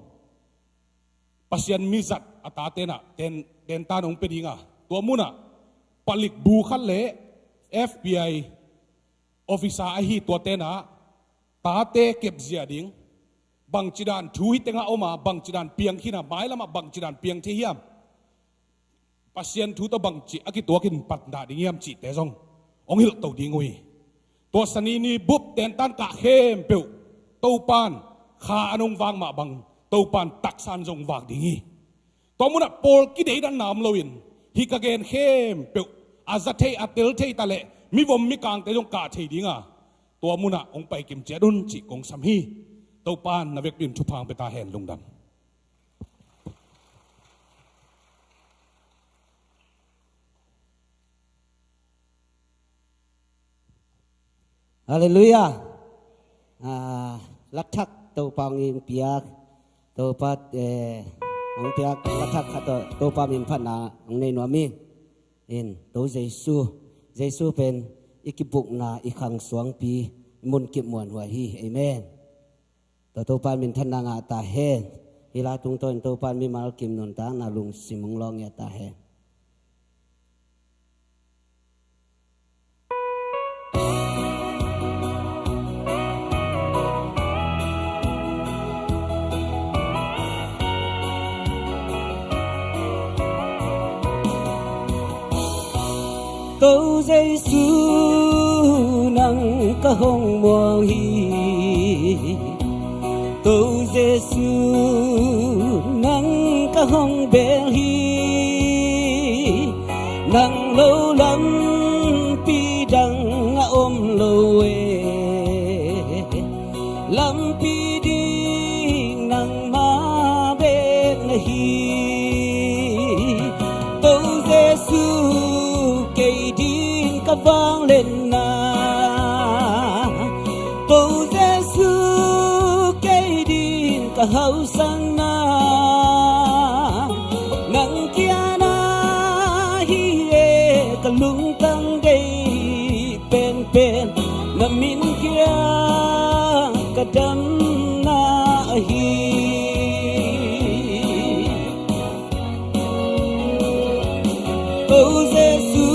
Pasian mizat a taten ah ten, tentan hong pia ding a, tua munah palik bu khat le F B I officer ahi tuaten ah tate kepzia ding, bangci dan thu hih tengah om a, bangci dan piang khin a, mailamah bangci dan piang thei hiam, Pasian thu tawh bangci a kituakin pattah ding hiam cihte zong hong hilhto ding uh hi. Tua Sani ni bup tentan kah khempeuh Topan kha an hong vak mah bang Topan taksa an zong vak ding hi. Tua munah pawl kideidanna om loin hih ka gen khempeuh a za thei a tel thei ta leh mivom mikangte zong kah thei ding a, tua munah hong paikim ciat un cih kong sam hi. Topan na vekpi in thupha hong pia ta hen. Lungdam. Halleluiah. Ah, lakthak Topa hong in piak, Topa, eh, hong piak lakthak khat tawh Topa min phatna hong nei nuam hi. In, To Jesu, Jesu pen i kibukna, i khang suangpi, i munkip muanhuai hi. Amen. Tua Topa minthanna ngah ta hen. Hih la tungtawnin Topa mimal kim nuntakna lungsim hong lawng ngiat ta hen. To Jesu, nang ka hong muang hi. To Jesu, nang ka hong bel hi. Nang lo lampi dang a om lo e. Lampi ding nangma bek na hi. ka vangliatna, Topa Jesu kei ding ka hausakna, nang kiang ah hi e ka lungtang deih penpen, na min kiang ka damna ahi. Topa Jesu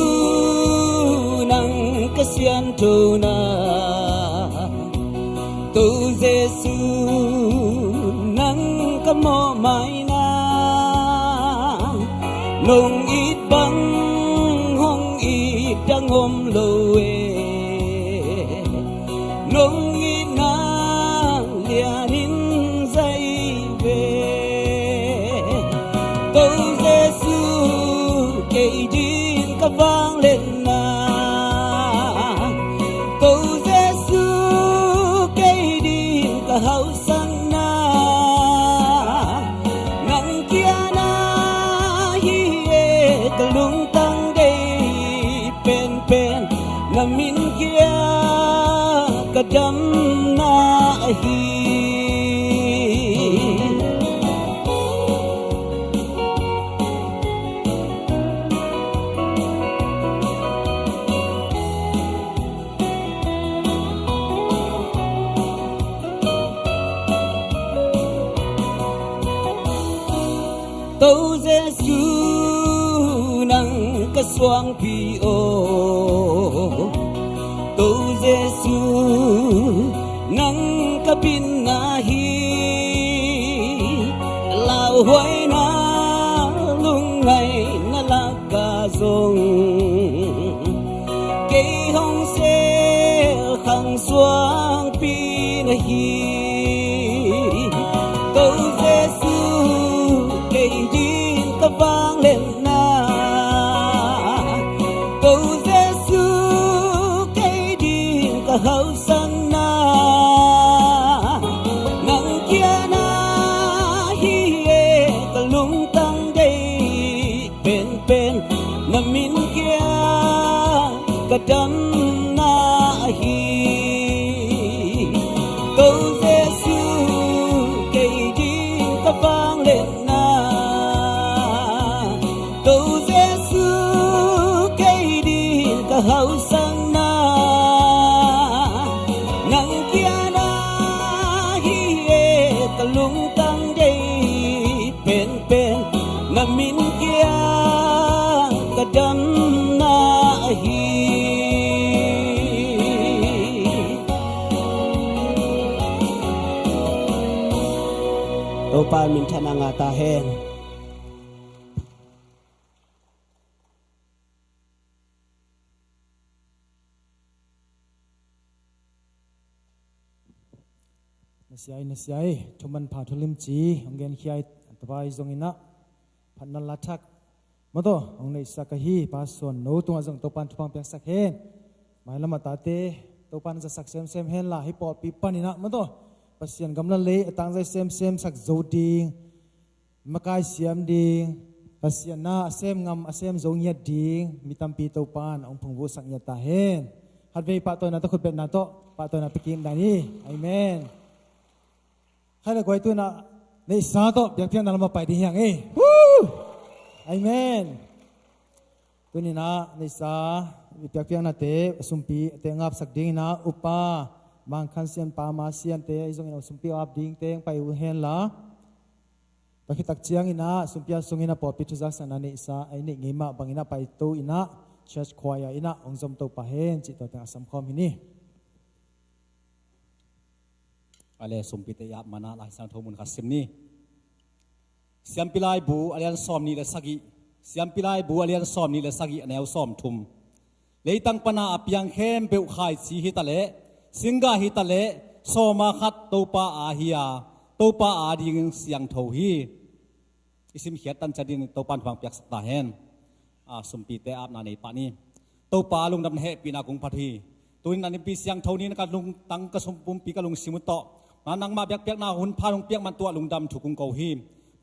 nang ka sianthona, Topa Jesu nang ka mawhmaina, nong it bang hong it dang om lo e. Nong itna lianin zai ve. Topa Jesu kei ding ka vangliatna, Topa Jesu kei ding ka hausakna, nang kiang ah hi e ka lungtang deih penpen, na min kiang ka damna ahi. Topa Jesu nang ka suangpi aw, Topa Jesu nang ka bitna hi. Lauhuaina lungngaihna lak ah zong kei hong selkhang suangpi na hi. Topa Jesu kei ding ka vangliatna, Topa Jesu kei ding ka hausakna, nang kiang ah hi e ka lungtang deih penpen, na min kiang ka damna ahi. Topa Jesu kei ding ka vangliatna, Topa Jesu kei ding ka hausakna, nang kiang ah hi e ka lungtang deih penpen, na min kiang ka damna ahi. Topa minthanna ngah ta hen. Na sia ei, na sia ei, thuman pha thulimci hong genkhia ei, a tapa ei zong in ah phatna lathak mawtaw hong neihsak ahi Pa Suan No tungah zong Topan thupha piaksak hen. Mailam a tate Topan zatsak semsem hen la, hih pawlpi panin ah mawtaw Pasian gamla lei a tangzai semsem sak zo ding, makai siam ding, Pasian na a sem ngam a sem zo ngiat ding mi tampi Topan hong phungvuhsak ngiat ta hen. Khatvei pahtawina tawh, khutbetna tawh pahtawina pia kik dan hi. Amen. Khai le guai, tu-in ah neihsa tawh biakpiakna lam ah pai ding hi hang ei. Woo! Amen. Tu-in ah neihsa biakpiaknate a sumpi te ngapsak dingin ah upa Mang Khan Sian, Pa Ma Siante ei zongin a sumpi a ap dingte hong pai uh hen la. Tua khit tak ciangin ah sumpi a sungin ah pawlpi thuzaksakna neihsa ei neih ngei mah bangin ah paito in ah church choir in ah hong zom to pah hen cih tua teng a samkhawm hi ni. A le sumpite i ap man ah Lai Siangtho mun khat sim ni. Siampi Laibu a lian sawm nih le sagih, Siampi Laibu a lian sawm nih le sagih a neu sawm thum. Leitang pan a a piang khempeuh khaici hi ta leh, singgah hi ta leh, sawm a khat Topa aa hi a, Topa ading siangtho hi. I simkhiat tan ciat dingin Topan thupha piaksak ta hen. A, sumpite apna nei pah ni. Topa lungdamna hehpihna kong phat hi. Tu-in a nipi siangtho ni-in ka lungtang ka sumpumpi ka lungsim uh tawh, na nangmah biakpiakna hun pha nong piak man tuah lungdam thu kong ko hi.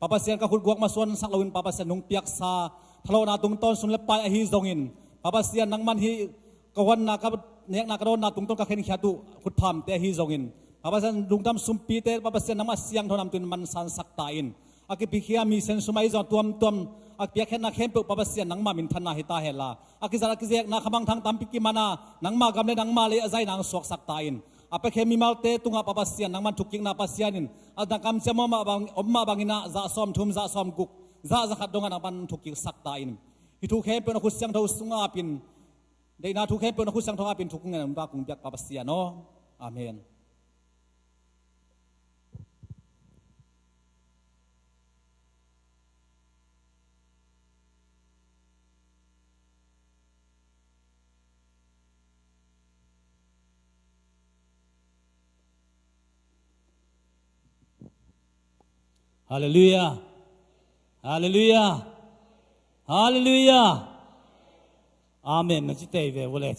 Pa Pasian, ka khutguak masuan sak loin Pa Pasian nong piaksa thalawhna tungtawn sum le pai ahi zongin, Pa Pasian nangman hih ka huatna, ka nekna, ka dawnna tungtawn ka khenkhiat uh khutphamte ahi zongin, Pa Pasian, lungdam sumpite, Pa Pasian, nangmah siangtho namtun mansansak ta in. A kipiakhia mi sen sum ahi zong tuamtuam, a piakkhiatna khempeuh, Pa Pasian, nangmah minthanna hi ta henla, a kizat a kizekna khamangthang tampi kiman a, nangmah gam le nangmah lei a zaina hong suaksak ta in. A piakhia mimalte tungah, Pa Pasian, nangman thukkikna Pasian in, a na kamciam om mah bang, om mah bangin ah, zah sawmthum, zah sawmguk, zah zakhat dongah nangman thukkiksak ta in. Hih thu khempeuh na khut siangtho sungah ap in, deihna thu khempeuh na khut siangtho ap in, thu kong ngen nungta kong biak Pa Pasian aw. Amen. Halleluiah. Halleluiah. Halleluiah. Amen na ci tei ve vua le.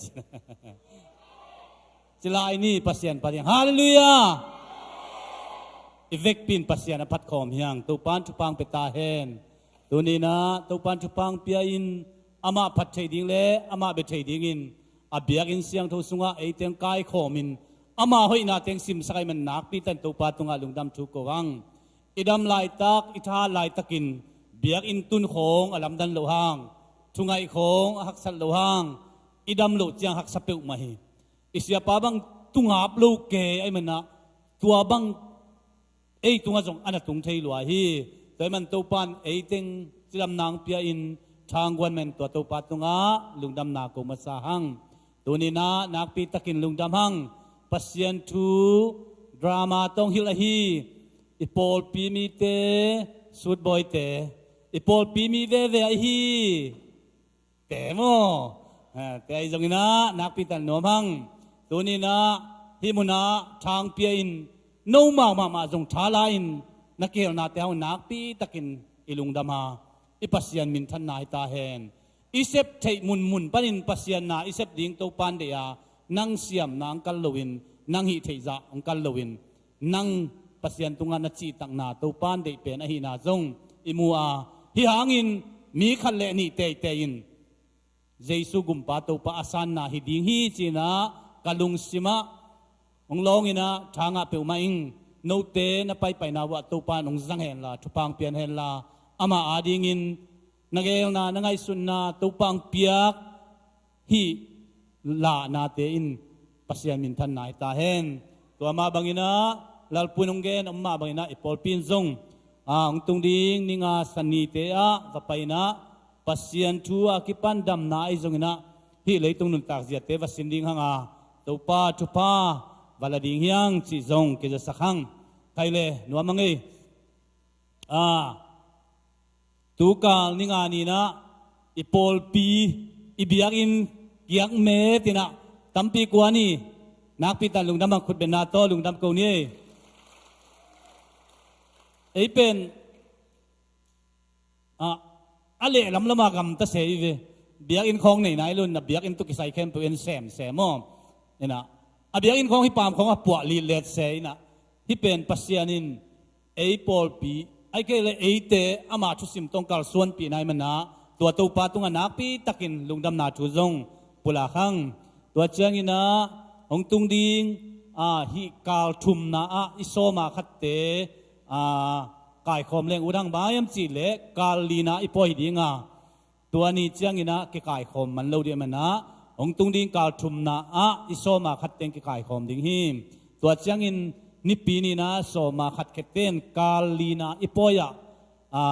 Ci lai ni, Pasian phat hiang. Halleluiah. I vekpi in Pasian a phat khawm hiang. Topan thupha pia ta hen. Tuni-in ah Topan thupha pia in, amah phat thei ding le amah bia thei dingin a biakinn siangtho sungah ei teng kaikhawm in, ama hoihna teng simsak ahih man nakpi takin Topa tungah lungdam thu ko hang. I dam laitak, i thahat laitakin biakinn tun khawng a lamdang loh hang, thungaih khawng a haksat loh hang, i dam loh ciang haksa peuhmah hi. I siapa bang tungap lo kei ahih man ah, tua bang ei tungah zong a na tung thei lua hi. Tua ahih man Topan ei teng cidamna pia in, thangguan man tua Topa tungah lungdamna ko masa hang. Tuni-in ah nakpi takin lungdam hang. Pasian thu drama tawh hilh ahi, i pawlpi mite, sutbawite, i pawlpi mi veve ahi te maw? Ah, te ahi zongin ah nakpi takin nuam hang. Tuni-in ah hih munah thang pia in, nomau mahmah zong tha la in, na kihelnate hang nakpi takin i lungdam a, i Pasian minthanna hi ta hen. I sep theih munmun panin Pasian na i sep ding Topan deih a, nang siamna hong kal loin, nang hih theih zah hong kal loin, nang Pasian tungah na cihtakna Topan deih pen ahihna zong i mu a, hih hangin mi khat le nih teitei in Jesu Gumpa Topa a sanna hi ding hi ci-in ah ka lungsimah hong lawngin ah tha ngah peuhmah ing. Note na paipaina uh ah Topa in hong zang henla, thupha hong pia henla, amah adingin na geelna, na ngaihsutna Topa hong piak hih lahnate in Pasian minthanna hi ta hen. Tua mah bangin ah Lalpu in hong gen om mah bangin ah i pawlpi in zong, a, hong tung ding ni nga Sannite ah va pai-in ah, Pasian thu a kipan damna ahi zongin ah, hih leitung nuntak ziate va sin ding hang a, Topa thupha va la ding hi hang cih zong kizasak hang. Khai le nuam hang ei. A, tukal ni nga ni-in ah i pawlpi, i biakinn kiak met in ah, tampi kua ni, nakpi takin lungdam hang, khutbetna tawh lungdam ko ni ei. Ei pen, a, a lehlam lamah gamta se hi ve. Biakinn khawng nei nai lo-in ah, biakinn tawh kisai khempeuh en semsem aw. In ah, a biakinn khawng hih paam khawng a puah litlet se in ah, hih pen Pasian in ei pawlpi, ahih kei leh eite ama thusim tawh hong kalsuanpih na ahih man ah, tua Topa tungah nakpi takin lungdamna thu zong pulak hang. Tua ciangin ah hong tung ding, a, hih kal thumna ah i sawma khatte, a, kaikhawm leng ut hang. Bang hiam cih leh kal lina i pawi ding a, tua ni ciangin ah kikaikhawm man lo ding ahih man ah, hong tung ding kal thumna ah i sawma khat teng kikaikhawm ding hi. Tua ciangin Nipi ni-in ah sawma khat khatte in kal lina i pawi ah, a,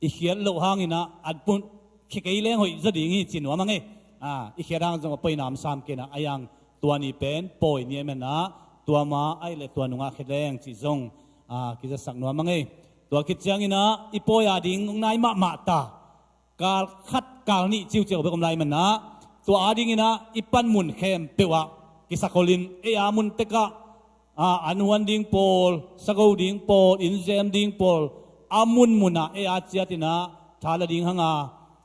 i khiat loh hangin ah, a pun khia kei leng hoih zaw ding hi ci nuam hang ei. A, i khiat hang zong a pawi namsam kei in ah, a yang tua ni pen pawi ni ahih man ah, tua ma ahih leh tua nungah khia leng cih zong, a, kizasak nuam hang ei. Tua khit ciangin ah i pawi ading hong nai mahmah ta. Kal khat, kal nih ciuciau bek om lai ahih man ah, tua adingin ah i panmun khempeuh ah kisakholh in, ei a mun tek ah, a, an huan ding pawl, sago ding pawl, inn zem ding pawl, a munmun ah ei a ciat in ah tha la ding hang a,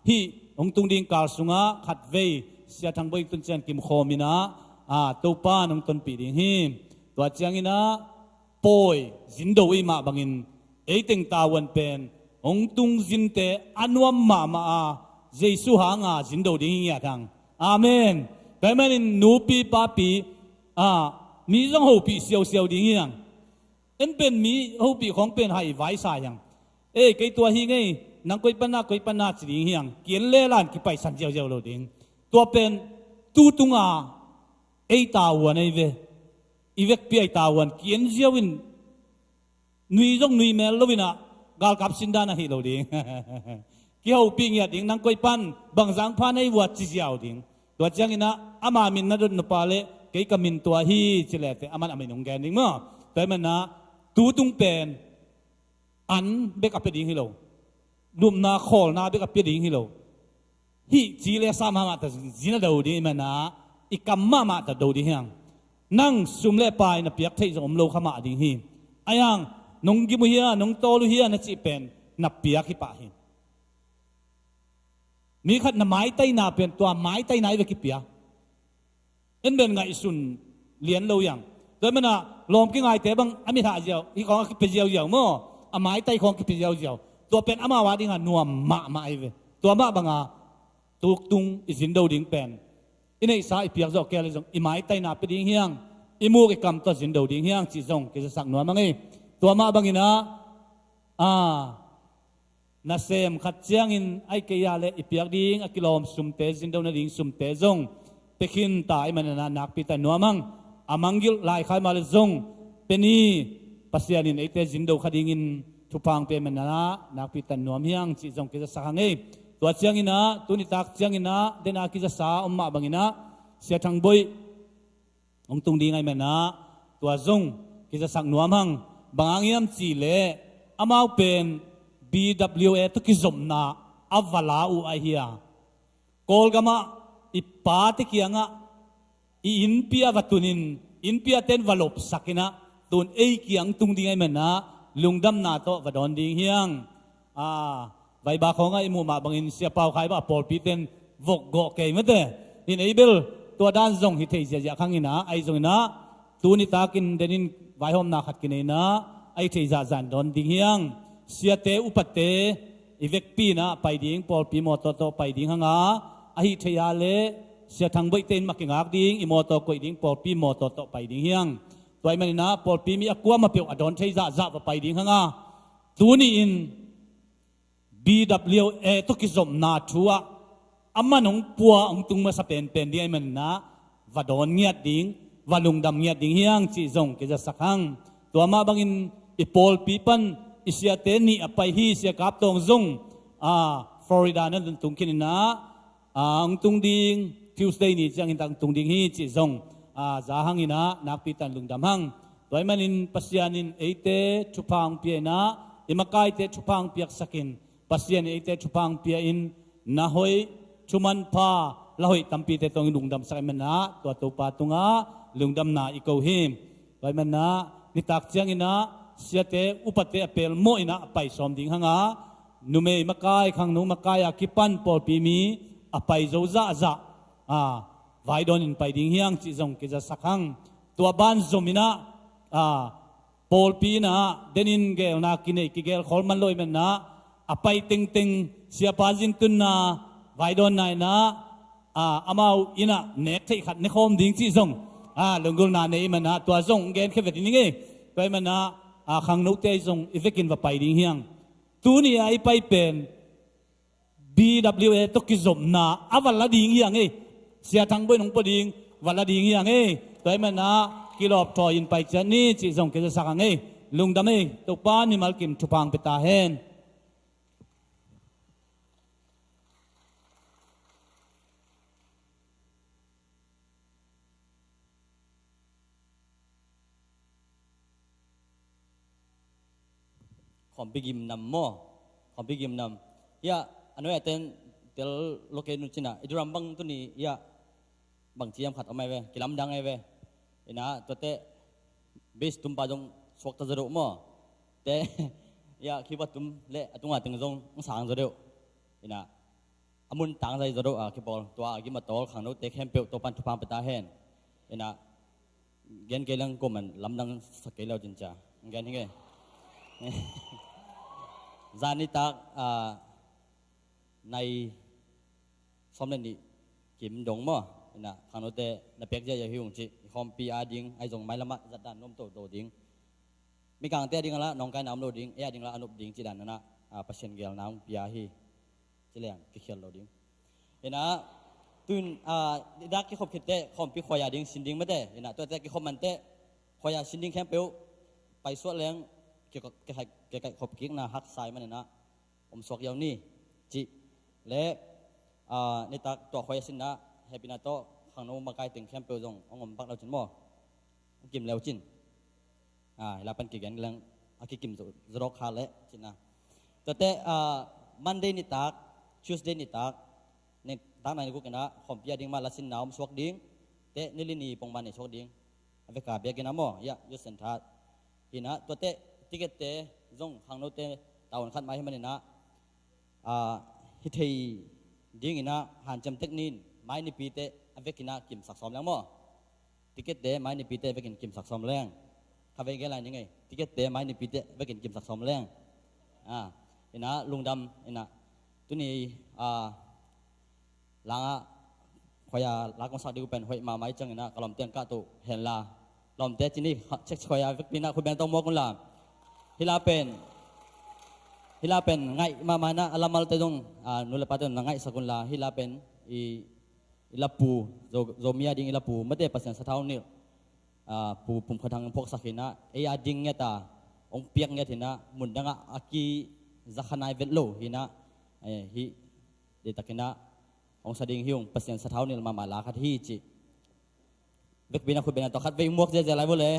hih hong tung ding kal sungah khatvei Sia Thang Bawi in tun ciang kimkhawm in ah, a, Topa in hong tonpih ding hi. Tua ciangin ah pawi zindo i hih mah bangin, ei teng tavuan pen hong tung zinte a nuam mahmah a, Jesu hanga zindo ding hi ngiat hang. Amen. Tua ahih manin nupi papi, ah, mi zong hopih siausiau ding hi hang. En pen mi hopih khawng pen hai vaisa hi hang. Ei, kei tua hi ngei, nang koi pan na, koi pan na ci ding hi hang. Kian le lan kipaisan ziauziau lo ding. Tua pen tu tunga ei tavuan ahi ve. I vekpi a i tavuan kian ziau in, nui zong nui mel lo in ah, galkap sindan ahi lo ding. Kihopih ngiat ding, nang koi pan, bang zangpha na hi vua ci ziau ding. Tua ciangin ah, ama min na dot nop leh, kei ka min tua hi ci leh teh, aman a min hong gen ding maw. Tua ahih manin ah, tu tung pen an bek a pia ding hi lo. Lupna khawlna bek a pia ding hi lo. Hih ci le sa mahmah ta zin a do ding ahih manin ah, i kam mahmah ta do ding hi hang. Nang sum le pai na piak theih zong om lo kha mah ding hi. Ahi hang, nong gim uh hia, nong tawl uh hia na cih pen na piak hi pah hi. Mi khat na maitaina pen tua maitaina i ve kipia. En pen ngaihsun lian lo hi hang. Tua ahih manin ah, lawm kingaite bang a mit hah ziau, hih khawng a kipia ziauziau maw. A maitai khawng kipia ziauziau. Tua pen amau a dingah nuam mahmah ahi ve. Tua mah banga, tu tung i zin do ding pen, i neihsa i piak zawh kei leh zong, i maitaina pia ding hi hang. I muk i kam tawh zin do ding hi hang cih zong kizasak nuam hang ei. Tua mah bangin ah, ah, nasem khat ciangin ahih kei a leh i piak ding a kilawm sumte, zin do nading sumte zong pia khin ta ahih manin ah, nakpi takin nuam hang. A mangngilh lai kha mah leh zong, pia ni, Pasian in eite zin do kha dingin thupha hong pia ahih manin ah, nakpi takin nuam hi hang cih zong kizasak hang ei. Tua ciangin ah, tuni tak ciangin ah, den a kizasa om mah bangin ah, Sia Thang Boih hong tung ding ahih manin ah, tua zong kizasak nuam hang. Bang hang hiam cih leh, amau pen B W A tawh kizopna a va la uh ahi a, Kawlgam ah i pate kiangah i innpi a va tunin, innpi a ten va lopsak in ah, tun ei kiang tung ding ahih manin ah, lungdamna tawh va dawn ding hi hang. Ah, vaiba khawngah i muh mah bangin Sia Pau Khai bang a pawlpi ten vok gawh kei mate. In ei bel tua dan zong hi thei ziahziah kha ing in ah, ahi zongin ah, tuni takin denin vaihawmna khat kinei in ah, a hi thei zahzah in dawn ding hi hang. Siate upate i vekpi in ah pai ding, pawlpi mawtaw tawh pai ding hang a, a hi thei a leh Sia Thang Boih te in mah kingak ding, i mawtaw koih ding, pawlpi mawtaw tawh pai ding hi hang. Tua ahih manin ah, pawlpi mi a kuamah peuh a dawn thei zahzah va pai ding hang a, tuni in B W A tawh kizopna thu ah, a man hong pua hong tung masa penpen ding ahih manin ah, va dawn ngiat ding, va lungdam ngiat ding hi hang cih zong kizasak hang. Tua mah bangin i pawlpi pan i siate nih a pai hi, Sia Kap Tawng zong, ah, Florida na tung khin in ah, ah, hong tung ding, Tuesday ni ciangin tak hong tung ding hi cih zong, ah, za hang in ah, nakpi takin lungdam hang. Tua ahih manin Pasian in eite thupha hong pia in ah, i makaite thupha hong piaksak in, Pasian in eite thupha hong pia in, na hoih, thumanpha, la hoih tampite tawh hong lungdamsak ahih manin ah, tua Topa tungah lungdamna i ko hi. Tua ahih manin ah, nitak ciangin ah, siate upate a pelmawh in ah a pai sawm ding hang a, numei makai, khangno makai a kipan pawlpi mi a pai zo zahzah, ah, vaidawn in pai ding hi hang cih zong kizasak hang. Tua ban zom in ah, ah, pawlpi in ah denin gelna kinei, kigel khol man lo ahih manin ah, a pai tengteng Siapa zin tunna, vaidawnna in ah, ah, amau in ah nek theih khat ne khawm ding cih zong, ah, lunggulhna nei ahih manin ah, tua zong gen khia vet in ing ei. Tua ahih manin ah, ah, khangnote zong i vekin va pai ding hi hang. Tuni a i pai pen B W A tawh kizopna a va la ding hi hang ei. Sia Thang Boih in hong pua ding, va la ding hi hang ei. Tua ahih manin ah, kilawp thawi in pai ciat ni cih zong kizasak hang ei. Lungdam ei. Topa in mimal kim thupha hong pia ta hen. Khawmpi gimnam maw? Khawmpi gimnam. Hiah, a nuai a ten tel lo kei nu cin ah, i duram bang tuni, hiah, bangci hiam khat om ahi ve, kilamdang ahi ve. In ah, tuate, bass tumpa zong suakta zaw deuh maw? Te, hiah, keyboard tum le a tunga teng zong hong sang zaw deuh. In ah, a mun tangzai zaw deuh a kipawl, tua a gim a tawl khangnote khempeuh Topa'n thupha hong pia ta hen. In ah, gen kei leng kuaman lamdang sak kei lo cin cia. Gen hi ngei. Zan nitak, ah, nai sawm le nih kim dong maw. Ina khangnote na pek ziahziah hi ung ci, i khawmpi a ding ahi zong mailamah zatdan nuam toto ding. Mikangte a ding a lah nawngkaina om lo ding, ei a ding lah a nop ding ci dan ina, a, Pasian gelna hong pia hi. Ci leng kikhial lo ding. Ina tun, a, i dak kikhop khitte khawmpi khuai a ding sin ding mate. Ina tuate kikhop mante khuai a sin ding khempeuh paisuah leng kikaih, kikaih, kikaih khop kikna haksa ahih man ina om suak ziau ni ci. Le, a, nitak tua khuai a sinna hehpihna tawh khangno makai teng khempeuh zong hong om pak leu cin maw. Hong kim leu cin. A, hi la pan kigen leng a kikim zo, zo dawk kha leh cina. Tuate, a, Monday nitak, Tuesday nitak, nitak nai ni guk ina khawmpi a ding mah la sinna om suak ding. Te ni li ni pongman nei suak ding. A veka biak ina maw, ya, Youth Centre. Ina tuate ticket te zong khangnote tavuan khat mah hi man ina, a, hi thei ding ina hanciam tek ni in, mai nipite a vek ina kimsak sawm leng maw. Ticket te mai nipite a vekin kimsak sawm leng. Kha vei gen lai ni ngei. Ticket te mai nipite a vekin kimsak sawm leng. A, ina lungdam ina tuni, a, langa khuai a lak hong sak ding uh pen hoih mahmah hi ciang ina ka lawmte hong kahto hen la. Lawmte ci ni, kha, cek khuai a vekpi ina khut beng tawh muak un la. Hi la pen, hi la pen ngaih mahmah ina a lamalte zong, a, nu le pate zong na ngaihsak un la. Hi la pen i, i lapu, Zo, Zomi a ding i lapu mate Pasian sathau nilh, a, Pu Pum Kha Thang hong phuaksak ina, ei a ding ngiat a hong piak ngiat ina, mun dangah a kiza kha nai vet lo hi ina, e, hi deihtak ina hong sa ding hi ung. Pasian sathau nilh mahmah la khat hi ci. Vekpi ina khut beng ina tawh khat vei muak ziahziah lai vua le.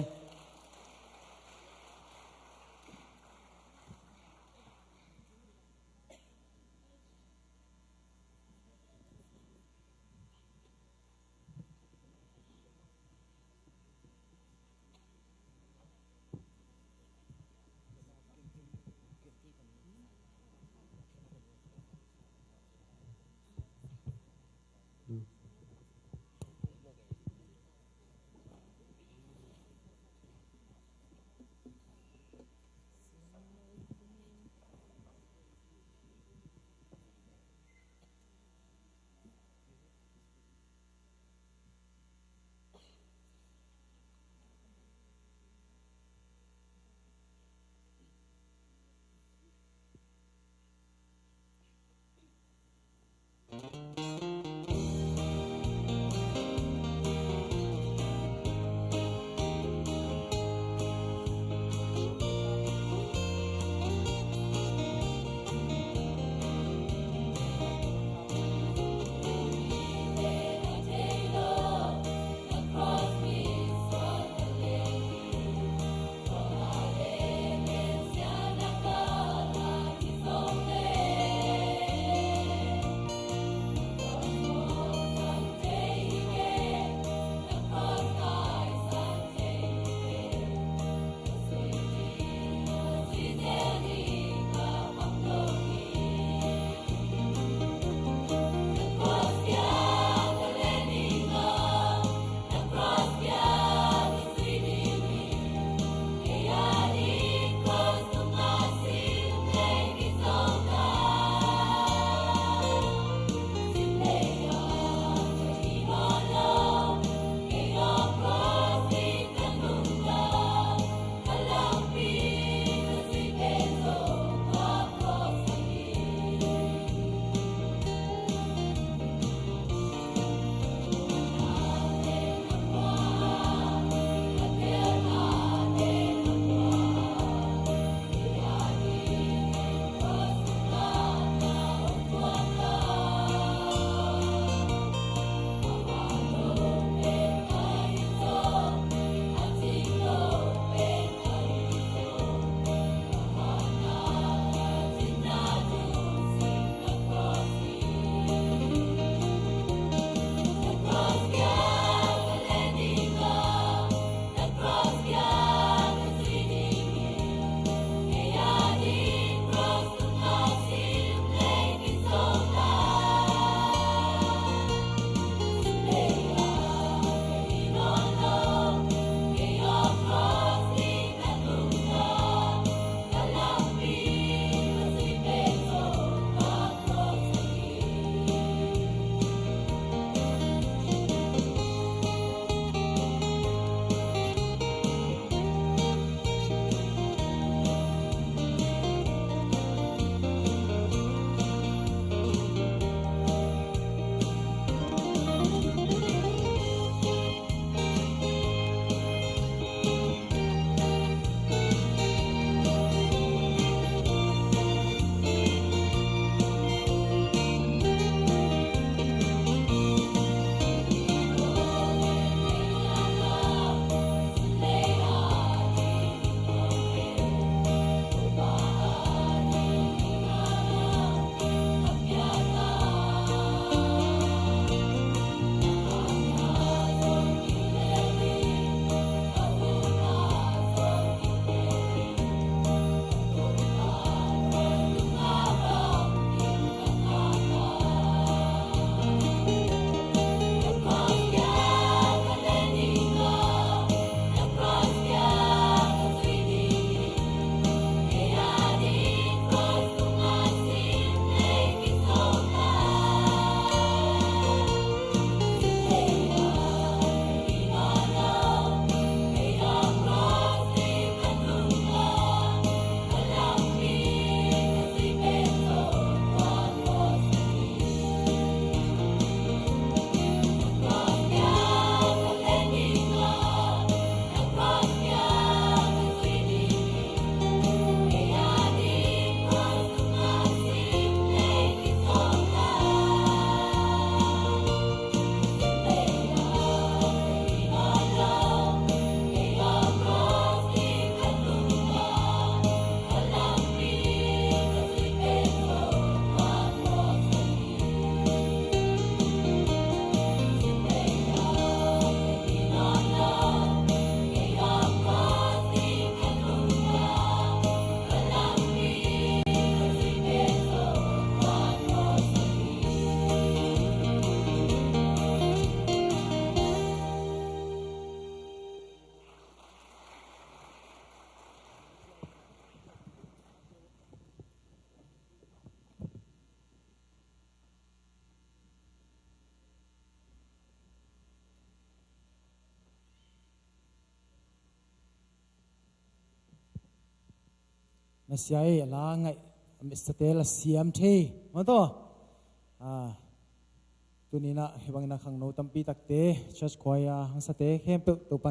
na sia ei, a la ngaih, a metsate la siam thei. Maw taw. Ah, tuni-in ah hih bangin ah khangno tampi takte, church choir hangsate khempeuh Topa'n